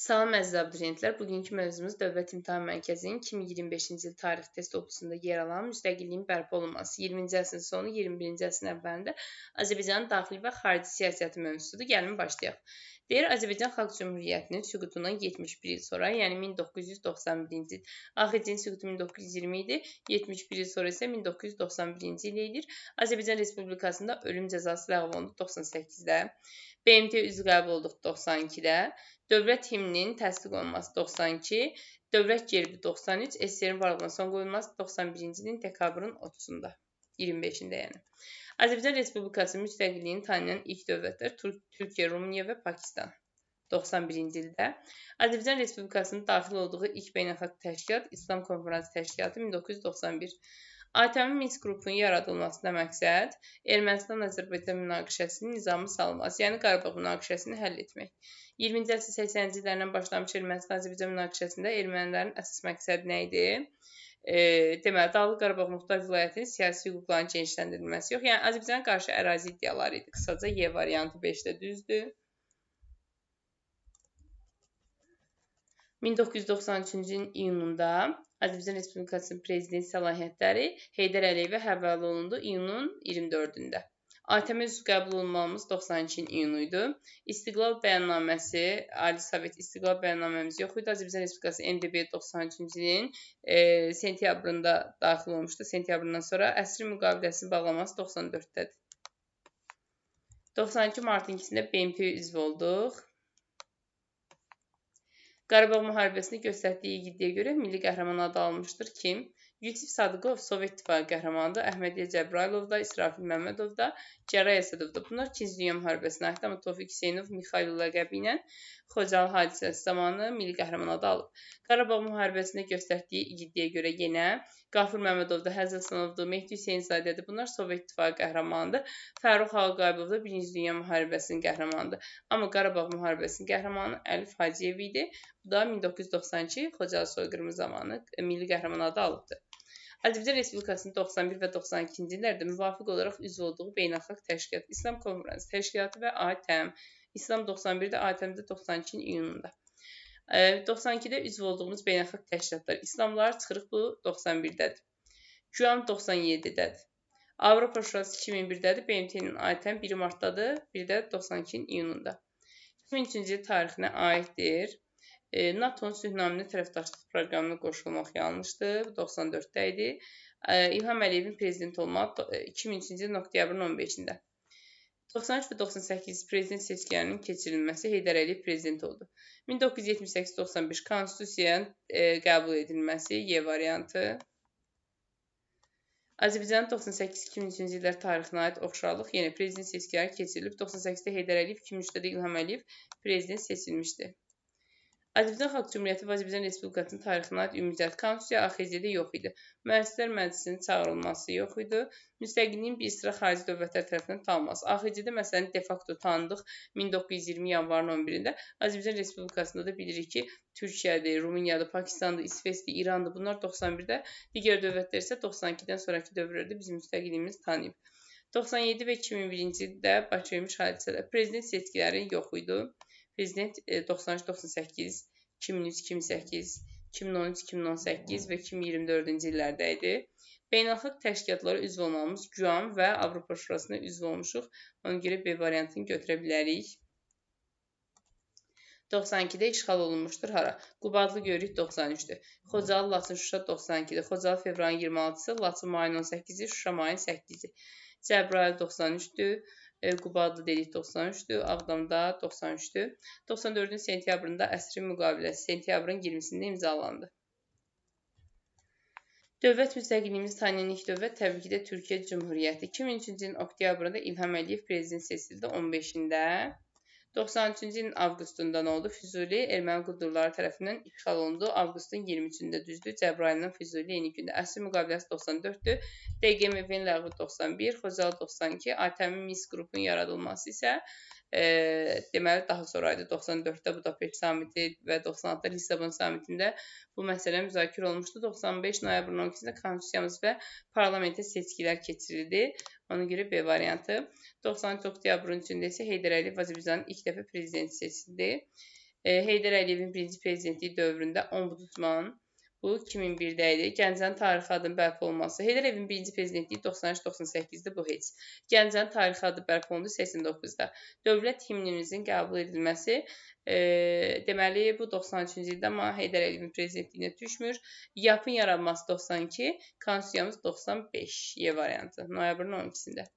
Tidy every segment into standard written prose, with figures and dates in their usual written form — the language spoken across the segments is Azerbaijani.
Salam əziz abituriyentlər, bugünkü mövzumuz Dövlət İmtahan Mərkəzinin 2025-ci il tarix test toplusunda yer alan müstəqilliyin bərpa olunması 20-ci əsrin sonu, 21-ci əsrin əvvəlində Azərbaycanın daxili və xarici siyasəti mövzusudur. Gəlin başlayaq. Deyir, Azərbaycan Xalq Cümhuriyyətinin süqutundan 71 il sonra, yəni 1991-ci il, AXC-nin süqutu 1920 idi, 71 il sonra isə 1991-ci il edir. Azərbaycan Respublikasında ölüm cəzası ləğv olundu 98-də, BMT üzv qəbul olduq 92-də, Dövlət himninin təsdiq olunması 92, Dövlət gerbi 93, SSR-in varlığına son qoyulması 91-ci ilin dekabrın 30-unda, 25-də yəni. Azərbaycan Respublikası müstəqilliyini tanıyan ilk dövlətlər Türkiyə, Rumıniya və Pakistan 91-ci ildə. Azərbaycan Respublikasının daxil olduğu ilk beynəlxalq təşkilat İslam Konfransı Təşkilatı 1991. ATƏM-in Minsk qrupunun yaradılmasında məqsəd Ermənistan-Azərbaycan münaqişəsinin nizamı salınması, yəni Qarabağ münaqişəsini həll etmək. 20-ci əsrin 80-ci illərindən başlamış Ermənistan-Azərbaycan münaqişəsində ermənilərin əsas məqsədi nə idi? Deməli, Dağlıq Qarabağ Muxtar Vilayətinin siyasi hüquqlarının genişləndirilməsi yox, yəni Azərbaycana qarşı ərazi iddiaları idi. Qısaca Y variantı 5-də düzdür. 1993-cü ilin iyununda Azərbaycan Respublikasının prezident səlahiyyətləri Heydər Əliyevə həvalə olundu iyunun 24-ündə. ATƏM-ə üzv qəbul olunmamız 92-ci iyunu idi. İstiqlal bəyannaməsi, Ali Sovet İstiqlal bəyannaməmiz yox idi. Azərbaycan Respublikası MDB-yə 93-cü ilin sentyabrında daxil olmuşdu. Sentyabrından sonra əsrin müqaviləsinin bağlanması 94-dədir. 92 martın 2-sində BMT-yə üzv olduq. Qarabağ müharibəsində göstərdiyi igidliyə görə milli qəhrəman adı almışdır. Kim? Yusif Sadıqov Sovet İttifaqı qəhrəmanıdır. Əhmədiyyə Cəbrayılov da, İsrafil Məmmədov da, Cəray Əsədov da. Bunlar İkinci Dünya müharibəsinə aiddir, amma Tofiq Hüseynov Mixail ləqəbi ilə Xocalı hadisəsi zamanı milli qəhrəman adı alıb. Qarabağ müharibəsində göstərdiyi igidliyə görə yenə Qafur Məmmədov da, Həzəl Həsənovdur, Mehdi Hüseynzadədir. Bunlar Sovet İttifaqı qəhrəmanıdır. Fərrux Ağaqayıbov da Birinci Dünya müharibəsinin qəhrəmanıdır. Amma Qarabağ müharibəsinin qəhrəmanı Əlif Hacıyev idi. Bu da 1992 Xocalı soyqırımı zamanı milli qəhrəman adı alıbdır. Azərbaycan Respublikasının 91 və 92-ci illərdə müvafiq olaraq üzv olduğu beynəlxalq təşkilat, İslam Konfransı Təşkilatı və ATƏM. İslam 91-də, ATƏM-də 92-nin iyununda. 92-də üzv olduğumuz beynəlxalq təşkilatlar. İslamlar çıxırıq, bu 91-dədir. QAM 97-dədir. Avropa Şurası 2001-dədir. BMT-nin ATƏM 1 martdadır, bir də 92-nin iyununda. 2003-cü il tarixinə aiddir. NATO-nun sülhnaminə tərəfdaşlıq proqramına qoşulmaq yanlışdır. 94-də idi. İlham Əliyevin prezident olmağı 2003-cü ilin oktyabrın 15-də. 93 və 98 prezident seçkilərinin keçirilməsi Heydər Əliyev prezident oldu. 1978-95 konstitusiyanın qəbul edilməsi Y variantı. Azərbaycanın 98-2003-cü illər tarixinə aid oxşarlıq yenə prezident seçkiləri keçirilib. 98-də Heydər Əliyev, 2003-də də İlham Əliyev prezident seçilmişdi. Azərbaycan Xalq Cümhuriyyəti və Azərbaycan Respublikasının tarixinə aid ümumi konstitusiya AXC-də yox idi. Müəssisələr Məclisinin çağırılması yox idi. Müstəqilliyin bir sıra xarici dövlətlər tərəfindən tanınması. AXC-də məsələn de facto tanıdıq 1920 yanvarın 11-də. Azərbaycan Respublikasında da bilirik ki, Türkiyədir, Rumıniyadır, Pakistandır, İsveçdir, İrandır. Bunlar 91-də, digər dövlətlər isə 92-dən sonraki dövrlərdə bizim müstəqilliyimizi tanıyıb. 97 və 2001-ci ildə baş vermiş hadisələr. Prezident seçkiləri yox idi. Prezident 93, 98, 2003, 2008, 2013, 2018 və 2024-cü illərdə idi. Beynəlxalq təşkilatlara üzv olmamız QAM və Avropa Şurasına üzv olmuşuq. Ona görə B variantını götürə bilərik. 92-də işğal olunmuşdur. Hara? Qubadlı görürük 93-dür. Xocalı, Laçın, Şuşa 92-dir. Xocalı fevralın 26-sı, Laçın mayın 18-i, Şuşa mayın 8-i. Cəbrayıl 93-dür. Qubadlı dedik 93-dür, Ağdamda 93-dür. 94-ün sentyabrında əsrin müqaviləsi sentyabrın 20-sində imzalandı. Dövlət müstəqilliyimizi tanıyan ilk dövlət təbii ki də Türkiyə Cümhuriyyəti. 2003-cü ilin oktyabrında İlham Əliyev prezident seçildi 15-də. 93-cü ilin avqustunda nə oldu? Füzuli erməni quldurları tərəfindən işğal olundu. Avqustun 23-ündə düzdür. Cəbrayıldan Füzuli eyni gündə. Əsr müqaviləsi 94-dür. DGMV-nin ləğvi 91, Xocalı 92, ATƏM-in Minsk qrupunun yaradılması isə deməli daha sonraydı. 94-də Budapeşt samiti və 96-da Lissabon samitində bu məsələ müzakirə olmuşdu. 95 noyabrın 12-sində konstitusiyamız və parlamentə seçkilər keçirildi. Ona görə B variantı. 93 oktyabrın 3-ündə isə Heydər Əliyev Azərbaycanın ilk dəfə prezidenti seçildi. Heydər Əliyevin birinci prezidentliyi dövründə ombudsman. Bu 2001-də idi. Gəncənin tarixi adının bərpa olunması. Heydər Əliyevin birinci prezidentliyi 93-98-dir, bu heç. Gəncənin tarixi adı bərpa olundu 89-da. Dövlət himnimizin qəbul edilməsi, deməli bu 93-cü ildə, amma Heydər Əliyevin prezidentliyinə düşmür. YAP-ın yaranması 92, Konstitusiyamız 95, Y variantı, noyabrın 12-sində.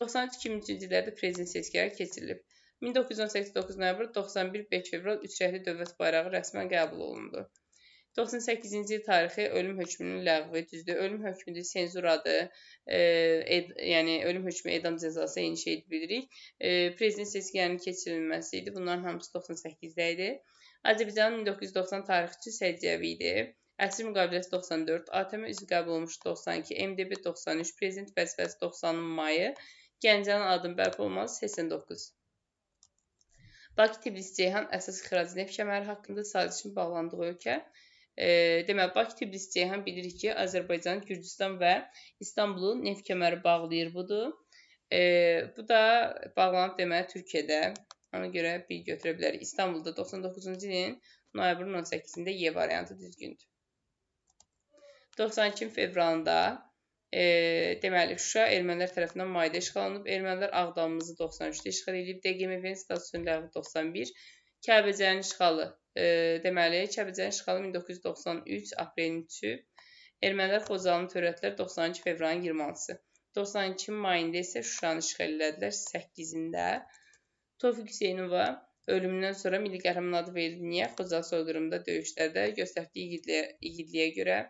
93-2003-cü illərdə prezident seçkiləri keçirilib. 1918 9 noyabr, 91 5 fevral üç rəngli dövlət bayrağı rəsmən qəbul olundu. 98-ci il tarixi ölüm hökmünün ləğvi, düzdür, ölüm hökmüdür, senzuradır, yəni ölüm hökmü, edam cəzası eyni şeydir bilirik. Prezident seçkilərinin keçirilməsi idi, bunların hamısı 98-də idi. Azərbaycanın 1990 tarixi üçün səciyyəvi idi. Əsir müqaviləsi 94, ATM üzv qəbul olmuş 92, MDB 93, prezident vəzifəsi 90-ın mayı, Gəncənin adının bərpa olunması 89. Bakı-Tbilisi-Ceyhan əsas ixrac neft kəməri haqqında sazişin bağlandığı ölkə. Deməli, Bakı-Tbilisi-Ceyhan bilirik ki, Azərbaycan, Gürcüstan və İstanbulu neft kəməri bağlayır budur. Bu da bağlanıb deməli Türkiyədə. Ona görə bir götürə bilərik. İstanbulda 99-cu ilin noyabrın 18-də Y variantı düzgündür. 92 fevralında deməli, Şuşa ermənilər tərəfindən mayda işğal olunub. Ermənilər Ağdamımızı 93-də işğal edib. DGMV-nin statusunun ləğvi 91. Kəlbəcərin işğalı, deməli, Kəlbəcərin işğalı 1993 aprelin 3-ü. Ermənilər Xocalını törətdilər 92 fevralın 26-sı. 92 mayında isə Şuşanı işğal elədilər 8-də. Tofiq Hüseynova ölümündən sonra milli qəhrəman adı verildi. Niyə? Xocalı soyqırımında döyüşlərdə göstərdiyi igidliyə görə.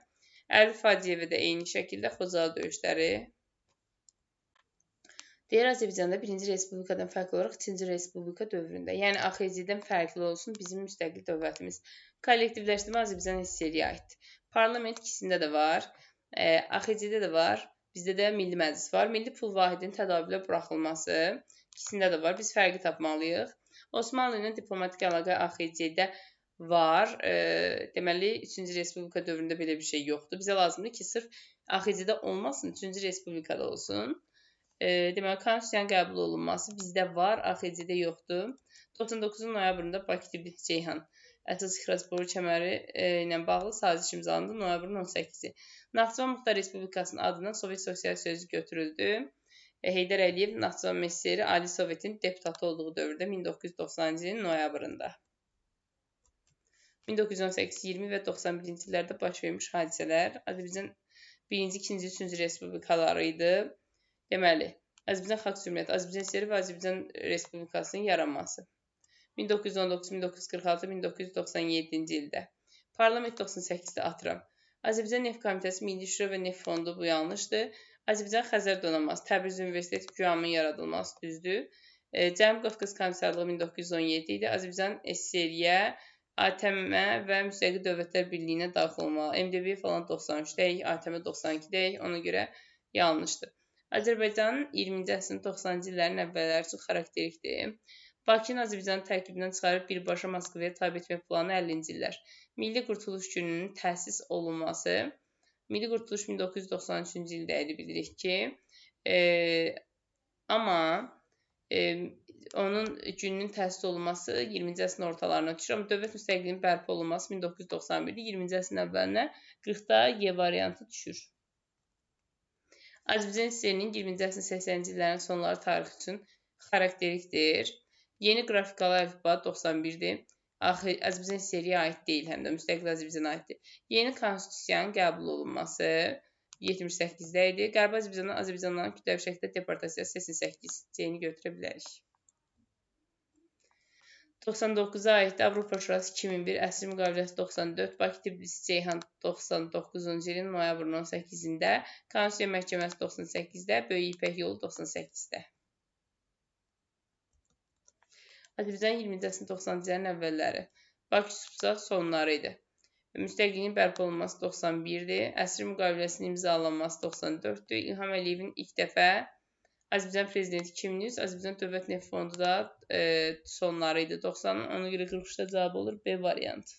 Əlif Hacıyevə də eyni şəkildə Xocalı döyüşləri. Deyir, Azərbaycanda 1-ci Respublikadan fərqli olaraq 2-ci Respublika dövründə, yəni AXC-dən fərqli olsun bizim müstəqil dövlətimiz. Kollektivləşdirmə Azərbaycan SSR-yə aiddir. Parlament ikisində də var, AXC-də də var, bizdə də Milli Məclis var. Milli pul vahidinin tədavülə buraxılması ikisində də var. Biz fərqi tapmalıyıq. Osmanlı ilə diplomatik əlaqə AXC-də var. Deməli, 3-cü Respublika dövründə belə bir şey yoxdur. Bizə lazımdır ki, sırf AXC-də olmasın, 3-cü Respublikada olsun. Deməli, konstitusiyanın qəbul olunması bizdə var, AXC-də yoxdur. 99-cu noyabrında Bakı-Tbilisi-Ceyhan əsas ixrac boru kəməri ilə bağlı saziş imzalandı noyabrın 18-i. Naxçıvan Muxtar Respublikasının adından Sovet Sosialist sözü götürüldü. Heydər Əliyev Naxçıvan SSR Ali Sovetin deputatı olduğu dövrdə 1990-cı ilin noyabrında. 1918, 20 və 91-ci illərdə baş vermiş hadisələr Azərbaycan 1-ci, 2-ci, 3-cü respublikaları idi. Deməli, Azərbaycan Xalq Cümhuriyyəti, Azərbaycan SSR və Azərbaycan Respublikasının yaranması. 1919, 1946, 1997-ci ildə. Parlament 98-də atıram. Azərbaycan Neft Komitəsi, Milli Şura və Neft Fondu bu yanlışdır. Azərbaycan Xəzər Donanması, Təbriz Universiteti QAM-ın yaradılması düzdür. Cənubi Qafqaz Komissarlığı 1917 idi. Azərbaycan SSR-yə, ATM-ə və Müstəqil Dövlətlər Birliyinə daxil olmalı. MDB falan 93-dəyik, ATM 92-dəyik, ona görə yanlışdır. Azərbaycanın 20-ci əsrin 90-cı illərin əvvəlləri üçün xarakterikdir. Bakının Azərbaycanın tərkibindən çıxarıb birbaşa Moskvaya tabe etmək planı 50-ci illər. Milli Qurtuluş Gününün təsis olunması. Milli Qurtuluş 1993-cü ildə idi bilirik ki. Amma onun gününün təsis olunması 20-ci əsrin ortalarına düşür. Amma dövlət müstəqilliyinin bərpa olunması 1991-də 20-ci əsrin əvvəlinə 40-da Y variantı düşür. Azərbaycan SSR-nin 20-ci əsrin 80-ci illərin sonları tarix üçün xarakterikdir. Yeni qrafikalı əlifba 91-dir. Azərbaycan SSR-yə aid deyil, həm də müstəqil Azərbaycana aiddir. Yeni konstitusiyanın qəbul olunması 78-də idi. Qərbi Azərbaycandan Azərbaycandan kütləvi şəkildə deportasiyası 88. C-ni götürə bilərik. 99-a aiddir. Avropa Şurası 2001, Əsir müqaviləsi 94, Bakı-Tbilisi-Ceyhan 99-cu ilin noyabrın 18-də, Konstitusiya Məhkəməsi 98-də, Böyük İpək Yolu 98-də. Azərbaycan 20-ci əsrin 90-cı illərin əvvəlləri. Bakı-Supsa sonları idi. Müstəqilliyin bərpa olunması 91-dir. Əsir müqaviləsinin imzalanması 94-dür. İlham Əliyevin ilk dəfə Azərbaycan Prezidenti 2003, Azərbaycan Dövlət Neft Fondu da sonları idi 90-ın. Ona görə 43-də cavab olur B variantı.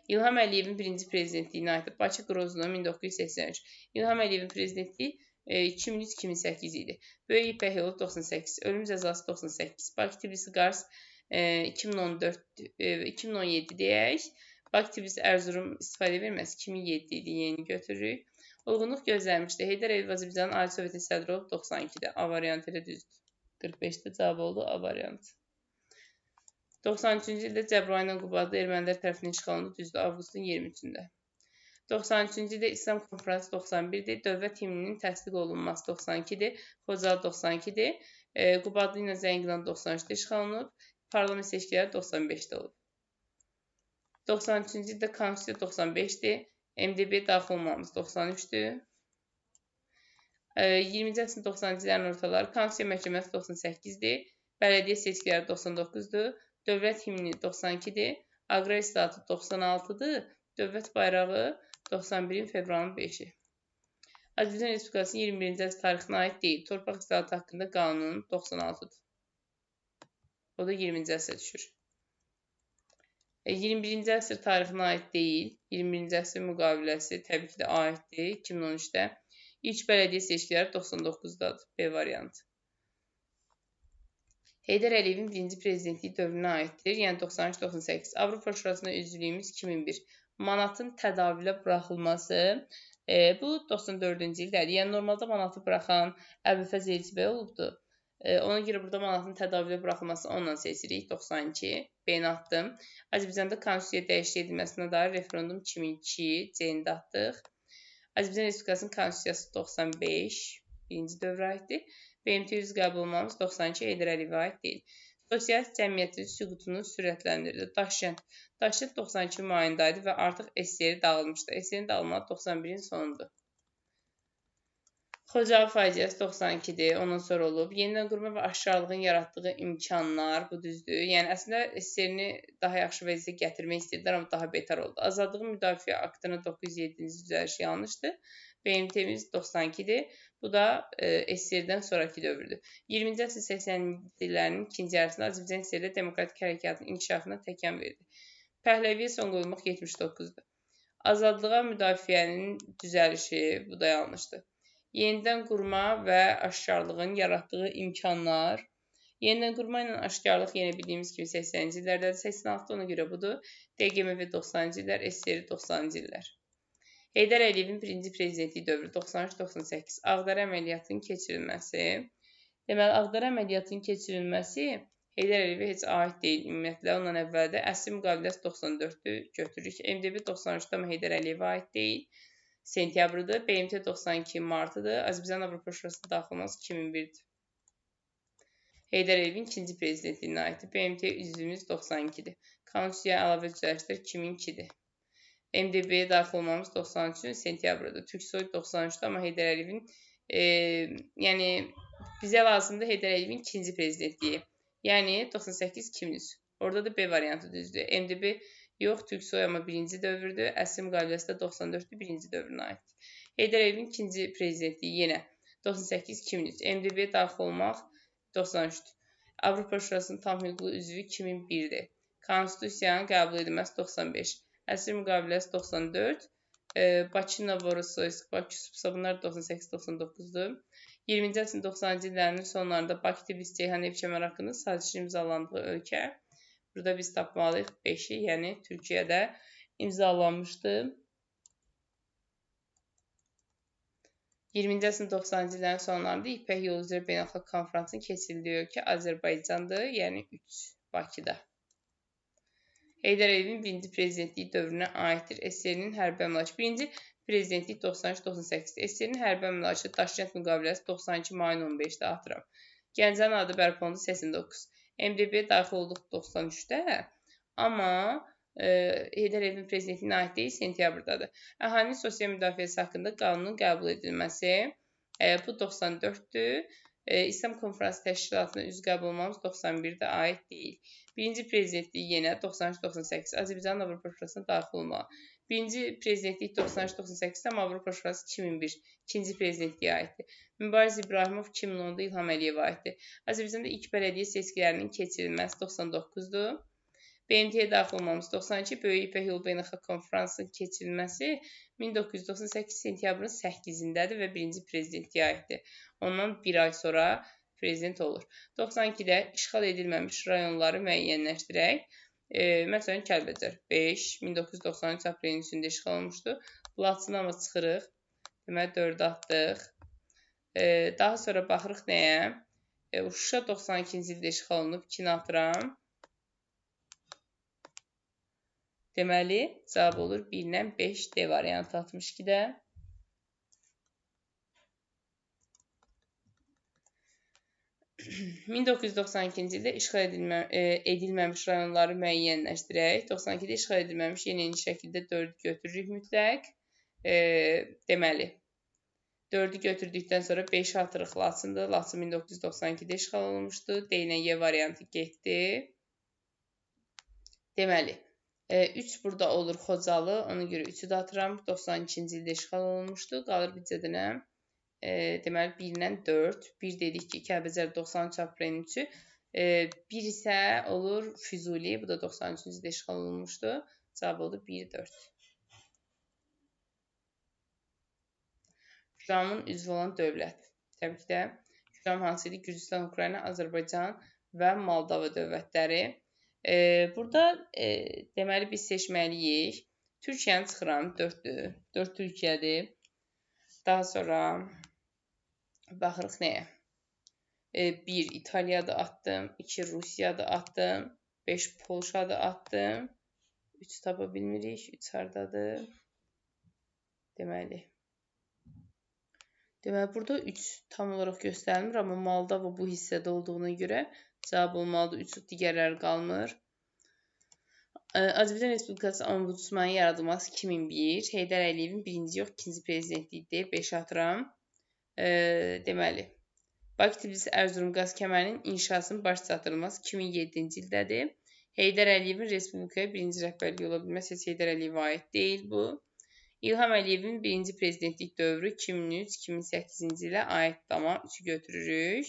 İlham Əliyevin birinci prezidentliyinə aiddir. Bakı Qrozno 1983. İlham Əliyevin prezidentliyi 2003-2008 idi. Böyük İpək Yolu 98, ölüm cəzası 98, Bakı-Tbilisi-Qars 2014, 2017 deyək. Bakı-Tbilisi Erzurum istifadə verməsi 2007 idi, yeni götürürük. Uyğunluq gözlənmişdi. Heydər Əliyev Azərbaycanın Ali Sovetinin sədri olub 92-də. A variantı elə düzdür. 45-də cavab oldu A variantı. 93-cü ildə Cəbrayıl ilə Qubadlı ermənilər tərəfindən işğal olundu, düzdür, avqustun 23-də. 93-cü ildə İslam Konfransı 91-dir, dövlət himninin təsdiq olunması 92-dir, Xocalı 92-dir, Qubadlı ilə Zəngilan 93-də işğal olunub, parlament seçkiləri 95-də olub. 93-cü ildə Konstitusiya 95-dir, MDB daxil olmamız 93-dür. 20-ci əsrin 90-cı illərin ortaları, Konstitusiya Məhkəməsi 98-dir, bələdiyyə seçkiləri 99-dur, dövlət himni 92-dir, aqrar islahatı 96-dır, dövlət bayrağı 91-in fevralın 5-i. Azərbaycan Respublikasının 21-ci əsr tarixinə aid deyil. Torpaq islahatı haqqında qanun 96-dır. O da 20-ci əsrə düşür. 21-ci əsr tarixinə aid deyil. 21-ci əsr müqaviləsi təbii ki də aiddir. 2013-də. İlk bələdiyyə seçkiləri 99-dadır. B variantı. Heydər Əliyevin birinci prezidentliyi dövrünə aiddir. Yəni 93-98. Avropa Şurasına üzvlüyümüz 2001. Manatın tədavülə buraxılması bu 94-cü ildədir. Yəni normalda manatı buraxan Əbülfəz Elçibəy olubdu. Ona görə burada manatın tədavülə buraxılması onunla seçirik. 92. B-ni atdım. Azərbaycanda konstitusiya dəyişiklik edilməsinə dair referendum 2002. C-ni də atdıq. Azərbaycan Respublikasının konstitusiyası 95. Birinci dövrə aiddir. BMT üzv qəbul olmamız 92 Heydər Əliyevə aid deyil. Sosialist cəmiyyətin süqutunu sürətləndirdi. Daşkənd. Daşkənd 92 mayında idi və artıq SSR dağılmışdı. SSR-in dağılmağı 91-in sonudur. Xocalı faciəsi 92-dir, ondan sonra olub. Yenidən qurma və aşkarlığın yaratdığı imkanlar, bu düzdür. Yəni, əslində SSR-ni daha yaxşı vəziyyətə gətirmək istəyirdilər, amma daha betər oldu. Azadlığın müdafiə aktına 907-ci düzəliş yanlışdır. BMT-miz 92-dir. Bu da SSR-dən sonraki dövrdür. 20-ci əsrin 80-ci illərinin ikinci yarısında Azərbaycan SSR-də demokratik hərəkatın inkişafına təkan verdi. Pəhləviyə son qoyulmaq 79-dur. Azadlığa müdafiənin düzəlişi, bu da yanlışdır. Yenidən qurma və aşkarlığın yaratdığı imkanlar. Yenidən qurma ilə aşkarlıq yenə bildiyimiz kimi 80-ci illərdədir. 86 ona görə budur. DGMV 90-cı illər, SSR 90-cı illər. Heydər Əliyevin birinci prezidentliyi dövrü 93-98. Ağdərə əməliyyatının keçirilməsi. Deməli, Ağdərə əməliyyatının keçirilməsi Heydər Əliyevə heç aid deyil ümumiyyətlə. Ondan əvvəldə Əsr müqaviləsi 94-dür, götürürük. MDB 93-də amma Heydər Əliyevə aid deyil. Sentyabrıdır, BMT 92 martıdır, Azərbaycan Avropa Şurasına daxil olması 2001-dir. Heydər Əliyevin ikinci prezidentliyinə aiddir. BMT üzvümüz 92-dir. Konstitusiyaya əlavə düzəlişlər 2002-dir. MDB-yə daxil olmamız 93-ün sentyabrıdır. Türksoy 93-dür, amma Heydər Əliyevin, yəni bizə lazımdır Heydər Əliyevin ikinci prezidentliyi. Yəni 98-2003. Orada da B variantı düzdür. MDB yox, Türksoy amma birinci dövrdür. Əsr müqaviləsi də 94-dür, birinci dövrünə aiddir. Heydər Əliyevin ikinci prezidentliyi yenə 98-2003. MDB-yə daxil olmaq 93-dür. Avropa Şurasının tam hüquqlu üzvü 2001-dir. Konstitusiyanın qəbul edilməsi 95. Əsr müqaviləsi 94. Bakı, Novorossiysk, Bakı, Supsa bunlar 98-99-dur. 20-ci əsrin 90-cı illərinin sonlarında Bakı, Tbilisi, Ceyhan neft kəməri haqqında sazişin imzalandığı ölkə. Burada biz tapmalıyıq 5-i, yəni Türkiyədə imzalanmışdı. 20-ci əsrin 90-cı illərin sonlarında İpək Yolu üzrə beynəlxalq konfransın keçirildiyi ölkə Azərbaycandır, yəni 3 Bakıda. Heydər Əliyevin birinci prezidentliyi dövrünə aiddir. SSR-nin hərbi əməliyyatı. Birinci prezidentlik 93-98-dir. SSR-nin hərbi əməliyyatı Daşkənd müqaviləsi 92 mayın 15-də atıram. Gəncənin adı bərpa olundu 89. MDB-yə daxil olduq 93-də, amma Heydər Əliyevin prezidentliyinə aid deyil, sentyabrdadır. Əhalinin sosial müdafiəsi haqqında qanunun qəbul edilməsi bu 94-dür. İslam Konfransı Təşkilatına üzv qəbul olmamız 91-də aid deyil. Birinci prezidentlik yenə 93-98 Azərbaycanın Avropa Şurasına daxil olmağı. Birinci prezidentlik 93-98 amma Avropa Şurası 2001 ikinci prezidentliyə aiddir. Mübariz İbrahimov 2010-da İlham Əliyevə aiddir. Azərbaycanda ilk bələdiyyə seçkilərinin keçirilməsi 99-dur. BMT-yə daxil olmamız 92, Böyük İpək Yolu Beynəlxalq Konfransının keçirilməsi 1998 sentyabrın 8-indədir və birinci prezidentliyə aiddir. Ondan bir ay sonra prezident olur. 92-də işğal edilməmiş rayonları müəyyənləşdirək. Məsələn, Kəlbəcər 5, 1993 aprelin 3-də işğal olmuşdu. Laçını amma çıxırıq. Deməli, 4-ü atdıq. Daha sonra baxırıq nəyə? Şuşa 92-ci ildə işğal olunub. 2-ni atıram. Deməli, cavab olur 1 ilə 5 D variantı 62-də. ...1992-ci ildə işğal edilməmiş rayonları müəyyənləşdirək. 92-də işğal edilməmiş yenə eyni şəkildə 4-ü götürürük mütləq. Deməli, 4-ü götürdükdən sonra 5-i atırıq Laçındır. Laçın 1992-də işğal olunmuşdu. D ilə Y variantı getdi. Deməli, 3 burada olur Xocalı. Ona görə 3-ü də atıram. 92-ci ildə işğal olunmuşdu. Qalır bir cədənə. Deməli, 1 ilə 4. 1 dedik ki, Kəlbəcər 93 aprelin 3-ü. 1 isə olur Füzuli. Bu da 93-cü ildə işğal olunmuşdu. Cavab oldu 1, 4. Şuramın üzvü olan dövlət. Təbii ki də Şuram hansı idi? Gürcüstan, Ukrayna, Azərbaycan və Moldova dövlətləri. Burada deməli biz seçməliyik. Türkiyəni çıxıram. 4-dür. 4 Türkiyədir. Daha sonra baxırıq nəyə? 1 İtaliyada atdım, 2 Rusiyada atdım, 5 Polşada atdım. 3 tapa bilmirik. 3 hardadır? Deməli. Deməli, burada 3 tam olaraq göstərilmir, amma Moldova bu hissədə olduğuna görə cavab olmalıdır. 3 digərləri qalmır. Azərbaycan Respublikası Ombudsmanı yaradılması 2001. Heydər Əliyevin birinci yox, ikinci prezidentliyi 5 atıram. Deməli, Bakı-Tbilisi-Ərzurum qaz kəmərinin inşasının baş çatdırılması 2007-ci ildədir. Heydər Əliyevin Respublikaya birinci rəhbərliyi ola bilməz, heç Heydər Əliyevə aid deyil bu. İlham Əliyevin birinci prezidentlik dövrü 2003-2008-ci ilə aiddir, amma 3-ü götürürük.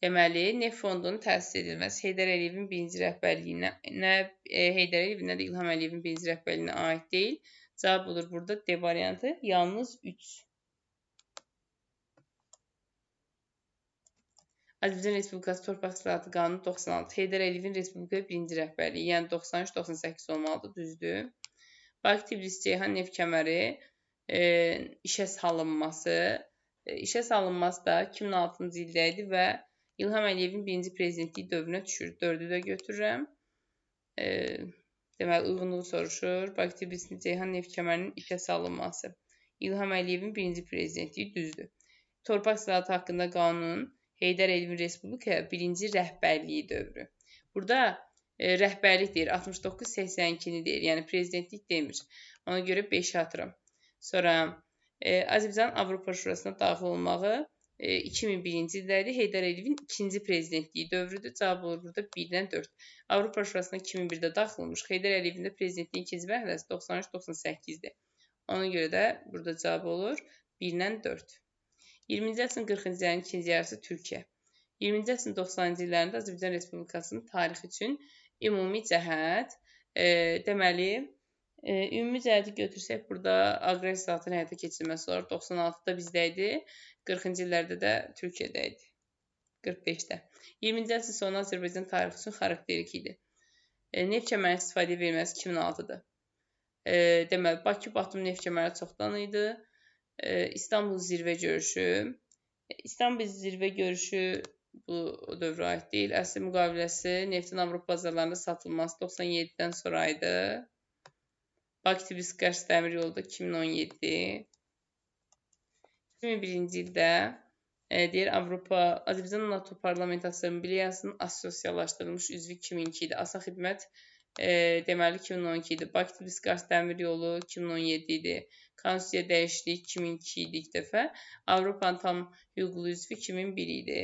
Deməli, Neft fondunun təsis edilməsi Heydər Əliyevin birinci rəhbərliyinə, nə Heydər Əliyevin, nə də İlham Əliyevin birinci rəhbərliyinə aid deyil. Cavab olur burada D variantı, yalnız 3. Azərbaycan Respublikası Torpaq İslahatı Qanunu 96. Heydər Əliyevin Respublikaya birinci rəhbərliyi, yəni 93-98 olmalıdır, düzdür. Bakı-Tbilisi-Ceyhan neft kəməri işə salınması. İşə salınması da 2006-cı ildə idi və İlham Əliyevin birinci prezidentliyi dövrünə düşür. 4-ü də götürürəm. Deməli, uyğunluğu soruşur. Bakı-Tbilisi-Ceyhan neft kəmərinin işə salınması. İlham Əliyevin birinci prezidentliyi düzdür. Torpaq islahatı haqqında qanun Heydər Əliyevin Respublikaya birinci rəhbərliyi dövrü. Burada rəhbərlik deyir, 69-82-ni deyir, yəni prezidentlik demir. Ona görə 5-i atıram. Sonra Azərbaycan Avropa Şurasına daxil olmağı 2001-ci ildə idi. Heydər Əliyevin ikinci prezidentliyi dövrüdür. Cavab olur burada 1-dən 4. Avropa Şurasına 2001-də daxil olmuş. Heydər Əliyevin də prezidentliyin ikinci mərhələsi 93-98-dir. Ona görə də burada cavab olur 1-dən 4. 20-ci əsrin 40-cı illərin ikinci yarısı Türkiyə. 20-ci əsrin 90-cı illərində Azərbaycan Respublikasının tarixi üçün ümumi cəhət, deməli, ümumi cəhəti götürsək, burada aqrar islahatın həyata keçirilməsi olar. 96-da bizdə idi, 40-cı illərdə də Türkiyədə idi, 45-də. 20-ci əsrin sonu Azərbaycan tarixi üçün xarakterik idi. Neft kəmərinin istifadəyə verilməsi 2006-dır. Deməli, Bakı-Batum neft kəməri çoxdan idi. İstanbul zirvə görüşü. İstanbul zirvə görüşü bu dövrə aid deyil. Əsr müqaviləsi neftin Avropa bazarlarında satılması 97-dən sonra idi. Bakı-Tbilisi-Qars dəmir yolu da 2017. 2001-ci ildə deyir Avropa Azərbaycan NATO Parlament Assambleyasının assosiallaşdırılmış üzvü 2002 idi. Asan xidmət deməli 2012 idi. Bakı-Tbilisi-Qars dəmir yolu 2017 idi. Konstitusiya dəyişikliyi 2002 idi ilk dəfə. Avropanın tam hüquqlu üzvü 2001 idi.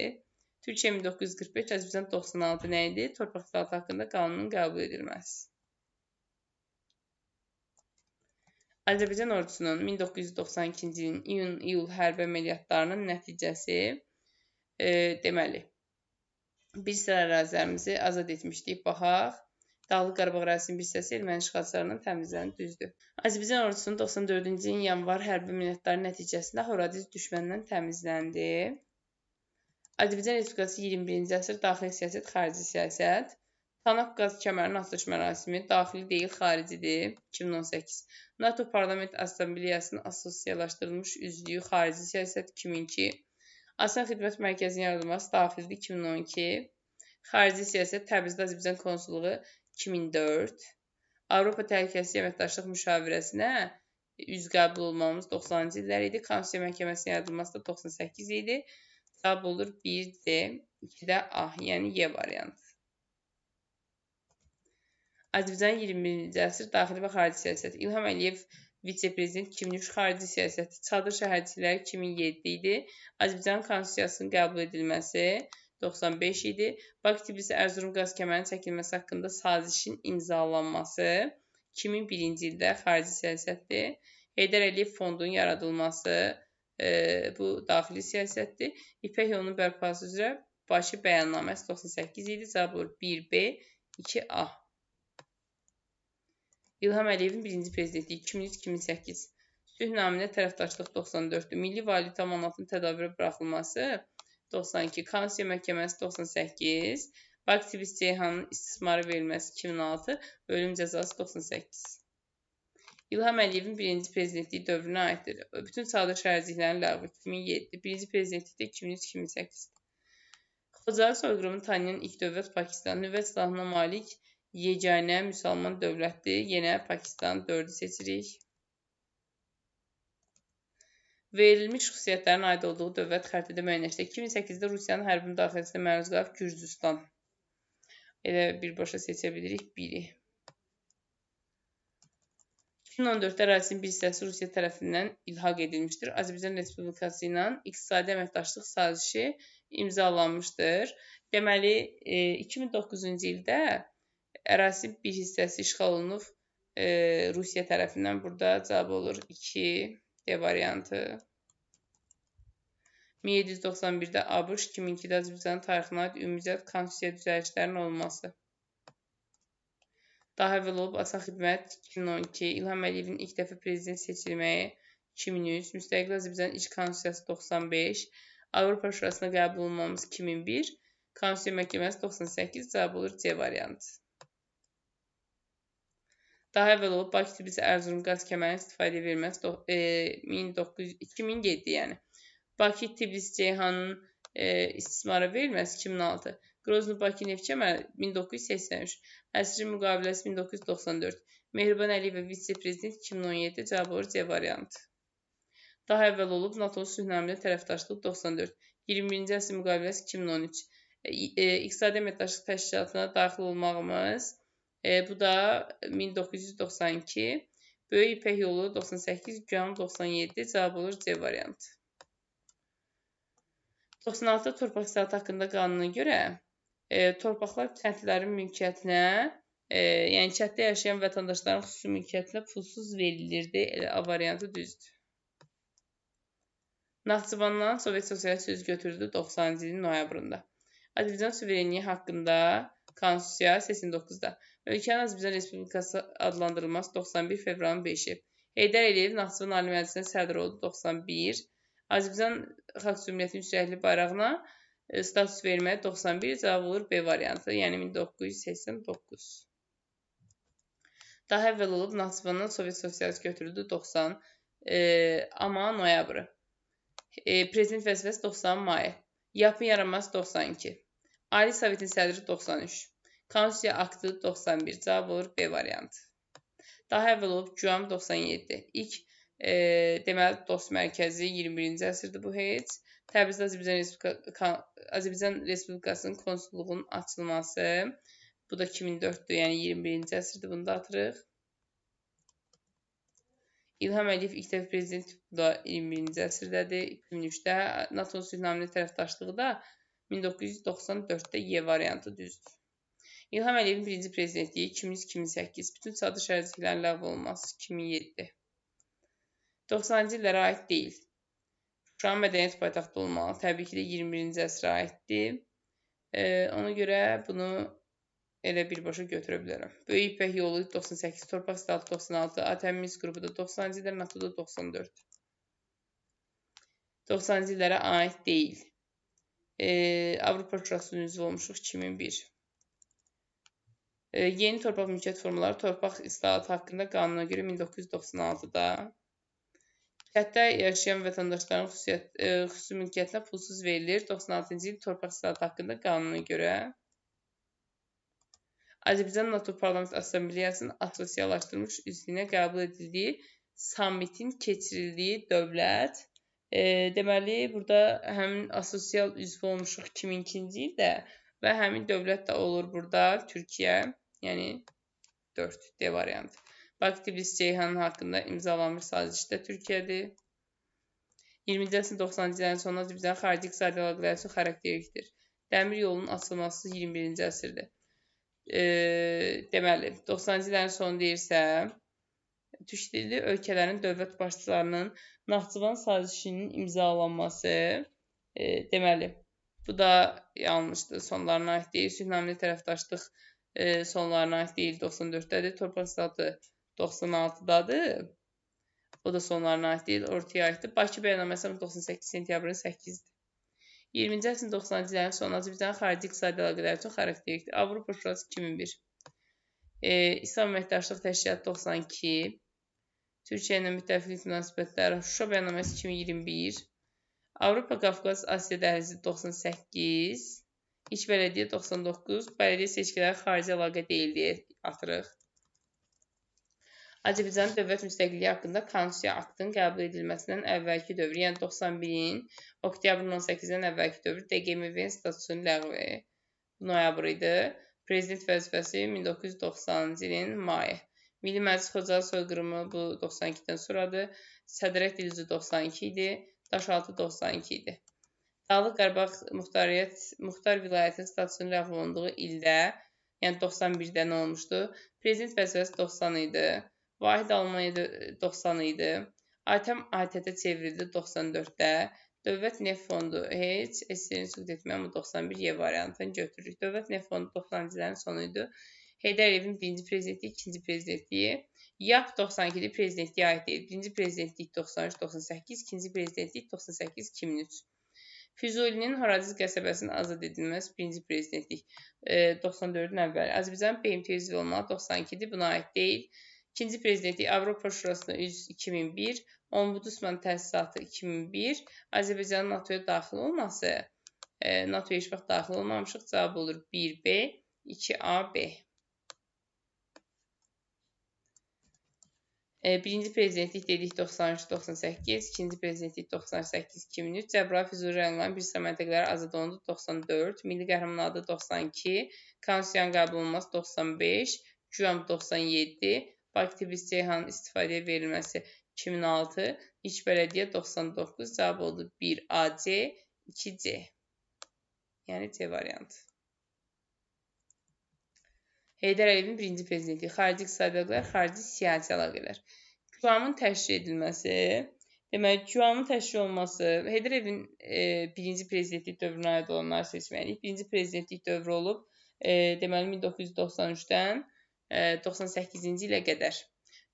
Türkiyə 1945, Azərbaycan 96 nə idi? Torpaq islahatı haqqında qanunun qəbul edilməsi. Azərbaycan ordusunun 1992-ci ilin iyun-iyul hərbi əməliyyatlarının nəticəsi deməli, bir sıra ərazilərimizi azad etmişdik. Baxaq. Dağlıq Qarabağ ərazisinin bir hissəsi erməni işğalçılarından təmizləndi, düzdür. Azərbaycan ordusunun 94-cü ilin yanvar hərbi əməliyyatları nəticəsində Horadiz düşməndən təmizləndi. Azərbaycan Respublikası 21-ci əsr daxili siyasət, xarici siyasət. Tanap qaz kəmərinin açılış mərasimi daxili deyil, xaricidir. 2018. NATO Parlament Assambleyasının assosialaşdırılmış üzvlüyü xarici siyasət 2002. Asan Xidmət Mərkəzinin yaradılması daxilidir 2012. Xarici siyasət Təbrizdə Azərbaycan konsulluğu 2004. Avropa Təhlükəsizlik Əməkdaşlıq Müşavirəsinə üzv qəbul olmamız 90-cı illər idi. Konstitusiya Məhkəməsinin yaradılması da 98 idi. Cavab olur 1D, 2-də A, yəni Y variantı. Azərbaycan 21-ci əsr daxili və xarici siyasət. İlham Əliyev vitse-prezident 2003 xarici siyasət. Çadır şəhərcikləri 2007 idi. Azərbaycan Konstitusiyasının qəbul edilməsi 95 idi. Bakı-Tbilisi-Ərzurum qaz kəmərinin çəkilməsi haqqında sazişin imzalanması 2001-ci ildə xarici siyasətdir. Heydər Əliyev fondunun yaradılması bu daxili siyasətdir. İpək yolunun bərpası üzrə Bakı bəyannaməsi 98 idi. Cavab olur 1B, 2A. İlham Əliyevin birinci prezidentliyi 2003-2008. Sülh naminə tərəfdaşlıq 94-dür. Milli valyuta manatının tədavürə buraxılması 92. Konstitusiya Məhkəməsi 98. Bakı-Tbilisi-Ceyhanın istismara verilməsi 2006. Ölüm cəzası 98. İlham Əliyevin birinci prezidentliyi dövrünə aiddir. Bütün çadır şəhərciklərinin ləğvi 2007. Birinci prezidentlikdə 2003-2008. Xocalı soyqırımını tanıyan ilk dövlət Pakistan. Nüvə silahına malik yeganə müsəlman dövlətdir. Yenə Pakistan 4-ü seçirik. Verilmiş xüsusiyyətlərin aid olduğu dövlət xəritədə müəyyənləşdirir. 2008-də Rusiyanın hərbi müdaxiləsinə məruz qalıb Gürcüstan. Elə birbaşa seçə bilirik 1-i. 2014-də ərazisinin bir hissəsi Rusiya tərəfindən ilhaq edilmişdir. Azərbaycan Respublikası ilə iqtisadi əməkdaşlıq sazişi imzalanmışdır. Deməli, 2009-cu ildə ərazisinin bir hissəsi işğal olunub Rusiya tərəfindən. Burada cavab olur 2 D variantı. 1791-də ABŞ, 2002-də Azərbaycanın tarixinə aid ümumcəd konstitusiya düzəlişlərinin olması. Daha əvvəl olub Asan Xidmət 2012, İlham Əliyevin ilk dəfə prezident seçilməyi 2003, Müstəqil Azərbaycanın ilk konstitusiyası 95, Avropa Şurasına qəbul olunmamız 2001, Konstitusiya Məhkəməsi 98, cavab olur C variantı. Daha əvvəl olub Bakı-Tbilisi-Ərzurum qaz kəmərinin istifadəyə verilməsi 2007, yəni. Bakı-Tbilisi-Ceyhanın istismara verilməsi 2006, Grozny-Bakı neft kəməri 1983, Əsrin müqaviləsi 1994, Mehriban Əliyeva vitse-prezident 2017, cavab olur C variantı. Daha əvvəl olub NATO sülh naminə tərəfdaşlıq 94, 21-ci əsr müqaviləsi 2013, İqtisadi Əməkdaşlıq Təşkilatına daxil olmağımız, bu da 1992, Böyük İpək yolu 98, Guam 97, cavab olur C variantı. 96 torpaq islahatı haqqında qanuna görə torpaqlar kəndlilərin mülkiyyətinə, yəni kənddə yaşayan vətəndaşların xüsusi mülkiyyətinə pulsuz verilirdi. Elə A variantı düzdür. Naxçıvandan Sovet Sosialist söz götürdü 90-cı ilin noyabrında. Azərbaycan suverenliyi haqqında Konstitusiya 89-da. Ölkənin Azərbaycan Respublikası adlandırılması 91 fevralın 5-i. Heydər Əliyev Naxçıvan Ali Məclisinə sədr oldu 91. Azərbaycan Xalq Cümhuriyyətinin üç rəngli bayrağına status verməyə 91, cavab olur B variantı, yəni 1989. Daha əvvəl olub Naxçıvandan Sovet Sosialist götürüldü 90, amma noyabrı. Prezident vəzifəsi 90 mayı. Yapın yaranması 92. Ali Sovetin sədri 93. Konstitusiya aktı 91, cavab olur B variantı. Daha əvvəl olub Guam 97. İlk deməli, DOST mərkəzi 21-ci əsrdir bu heç. Təbrizdə Azərbaycan Respublikasının konsulluğunun açılması. Bu da 2004-dür, yəni 21-ci əsrdir, bunu da atırıq. İlham Əliyev ilk dəfə prezident, bu da 21-ci əsrdədir, 2003-də. NATO sülh naminə tərəfdaşlığı da 1994-də Y variantı düzdür. İlham Əliyevin birinci prezidentliyi 2003-2008, bütün çadır şəhərciklərinin ləğv olunması 2007. 90-cı illərə aid deyil. Şuşanın mədəniyyət paytaxtı olmalı. Təbii ki də 21-ci əsrə aiddir. Ona görə bunu elə birbaşa götürə bilərəm. Böyük İpək yolu 98, torpaq islahatı 96, ATM Minsk qrupu da 90-cı illər, NATO da 94. 90-cı illərə aid deyil. Avropa Şurasının üzvü olmuşuq 2001. Yeni torpaq mülkiyyət formaları torpaq islahatı haqqında qanuna görə 1996-da. Kənddə yaşayan vətəndaşların xüsusi mülkiyyətinə pulsuz verilir 96-cı il torpaq islahatı haqqında qanuna görə. Azərbaycan NATO Parlament Assambleyasının assosiallaşdırılmış üzvlüyünə qəbul edildiyi sammitin keçirildiyi dövlət. Deməli, burada həmin asosial üzvü olmuşuq 2002-ci ildə və həmin dövlət də olur burada Türkiyə, yəni 4 D variantı. Bakı Tbilisi Ceyhanın haqqında imzalanmış saziş də Türkiyədir. 20-ci əsrin 90-cı illərin sonunda Azərbaycan xarici iqtisadi əlaqələri üçün xarakterikdir. Dəmir yolunun açılması 21-ci əsrdir. Deməli, 90-cı illərin sonu deyirsə, türk dilli ölkələrin dövlət başçılarının Naxçıvan sazişinin imzalanması, deməli, bu da yanlışdır, sonlarına aid deyil. Sülhnaməli tərəfdaşlıq sonlarına aid deyil, 94-dədir. Torpaq islahatı 96-dadır. O da sonlarına aid deyil, ortaya aiddir. Bakı bəyannaməsi 98 sentyabrın 8-dir. 20-ci əsrin 90-cı illərin sonu Azərbaycanın xarici iqtisadi əlaqələri üçün xarakterikdir. Avropa Şurası 2001. İslam Əməkdaşlıq Təşkilatı 92. Türkiyə ilə müttəfiqlik münasibətləri Şuşa bəyannaməsi 2021. Avropa Qafqaz Asiya dəhlizi 98. İlk bələdiyyə 99. Bələdiyyə seçkiləri xarici əlaqə deyil deyə atırıq. Azərbaycanın dövlət müstəqilliyi haqqında konstitusiya aktının qəbul edilməsindən əvvəlki dövr, yəni 91-in oktyabrın 18-dən əvvəlki dövr DQMV-nin statusunun ləğvi noyabr idi. Prezident vəzifəsi 1990-cı ilin mayı. Milli Məclis Xocalı soyqırımı bu 92-dən sonradır. Sədrək dil üzü 92 idi. Daşaltı 92 idi. Dağlıq Qarabağ Muxtar Vilayətinin statusunun ləğv olunduğu ildə, yəni 91-də nə olmuşdu? Prezident vəzifəsi 90 idi. Vahid Almanyada 90 idi. ATƏM ATƏT-ə çevrildi 94-də. Dövlət Neft Fondu heç, SSR-ni süqut etmək, amma 91 Y variantını götürürük. Dövlət Neft Fondu 90-cı illərin sonu idi. Heydər Əliyevin birinci prezidentliyi, ikinci prezidentliyi. YAP 92-də prezidentliyə aid deyil. Birinci prezidentlik 93-98, ikinci prezidentlik 98-2003. Füzulinin Horadiz qəsəbəsinin azad edilməsi birinci prezidentlik 94-ün əvvəli. Azərbaycanın BMT üzvü olmağı 92-dir, buna aid deyil. İkinci prezidentlik Avropa Şurasına üzv 2001, Ombudsman təsisatı 2001, Azərbaycanın NATO-ya daxil olması, NATO-ya heç vaxt daxil olmamışıq, cavab olur 1B, 2AB. Birinci prezidentlik dedik 93-98, ikinci prezidentlik 98-2003, Cəbrayıl Füzuli rayonlarının bir sıra məntəqələri azad olundu 94, Milli Qəhrəman adı 92, Konstitusiyanın qəbul olunması 95, QAM 97, Bakı Tbilisi Ceyhanın istifadəyə verilməsi 2006, İlk bələdiyyə 99, cavab oldu 1AC, 2C. Yəni C variantı. Heydər Əliyevin birinci prezidentliyi, xarici iqtisadi əlaqələr, xarici siyasi əlaqələr. QAM-ın təşkil edilməsi, deməli, QAM-ın təşkil olunması, Heydər Əliyevin birinci prezidentlik dövrünə aid olanları seçməliyik. Birinci prezidentlik dövrü olub, deməli, 1993-dən 98-ci ilə qədər.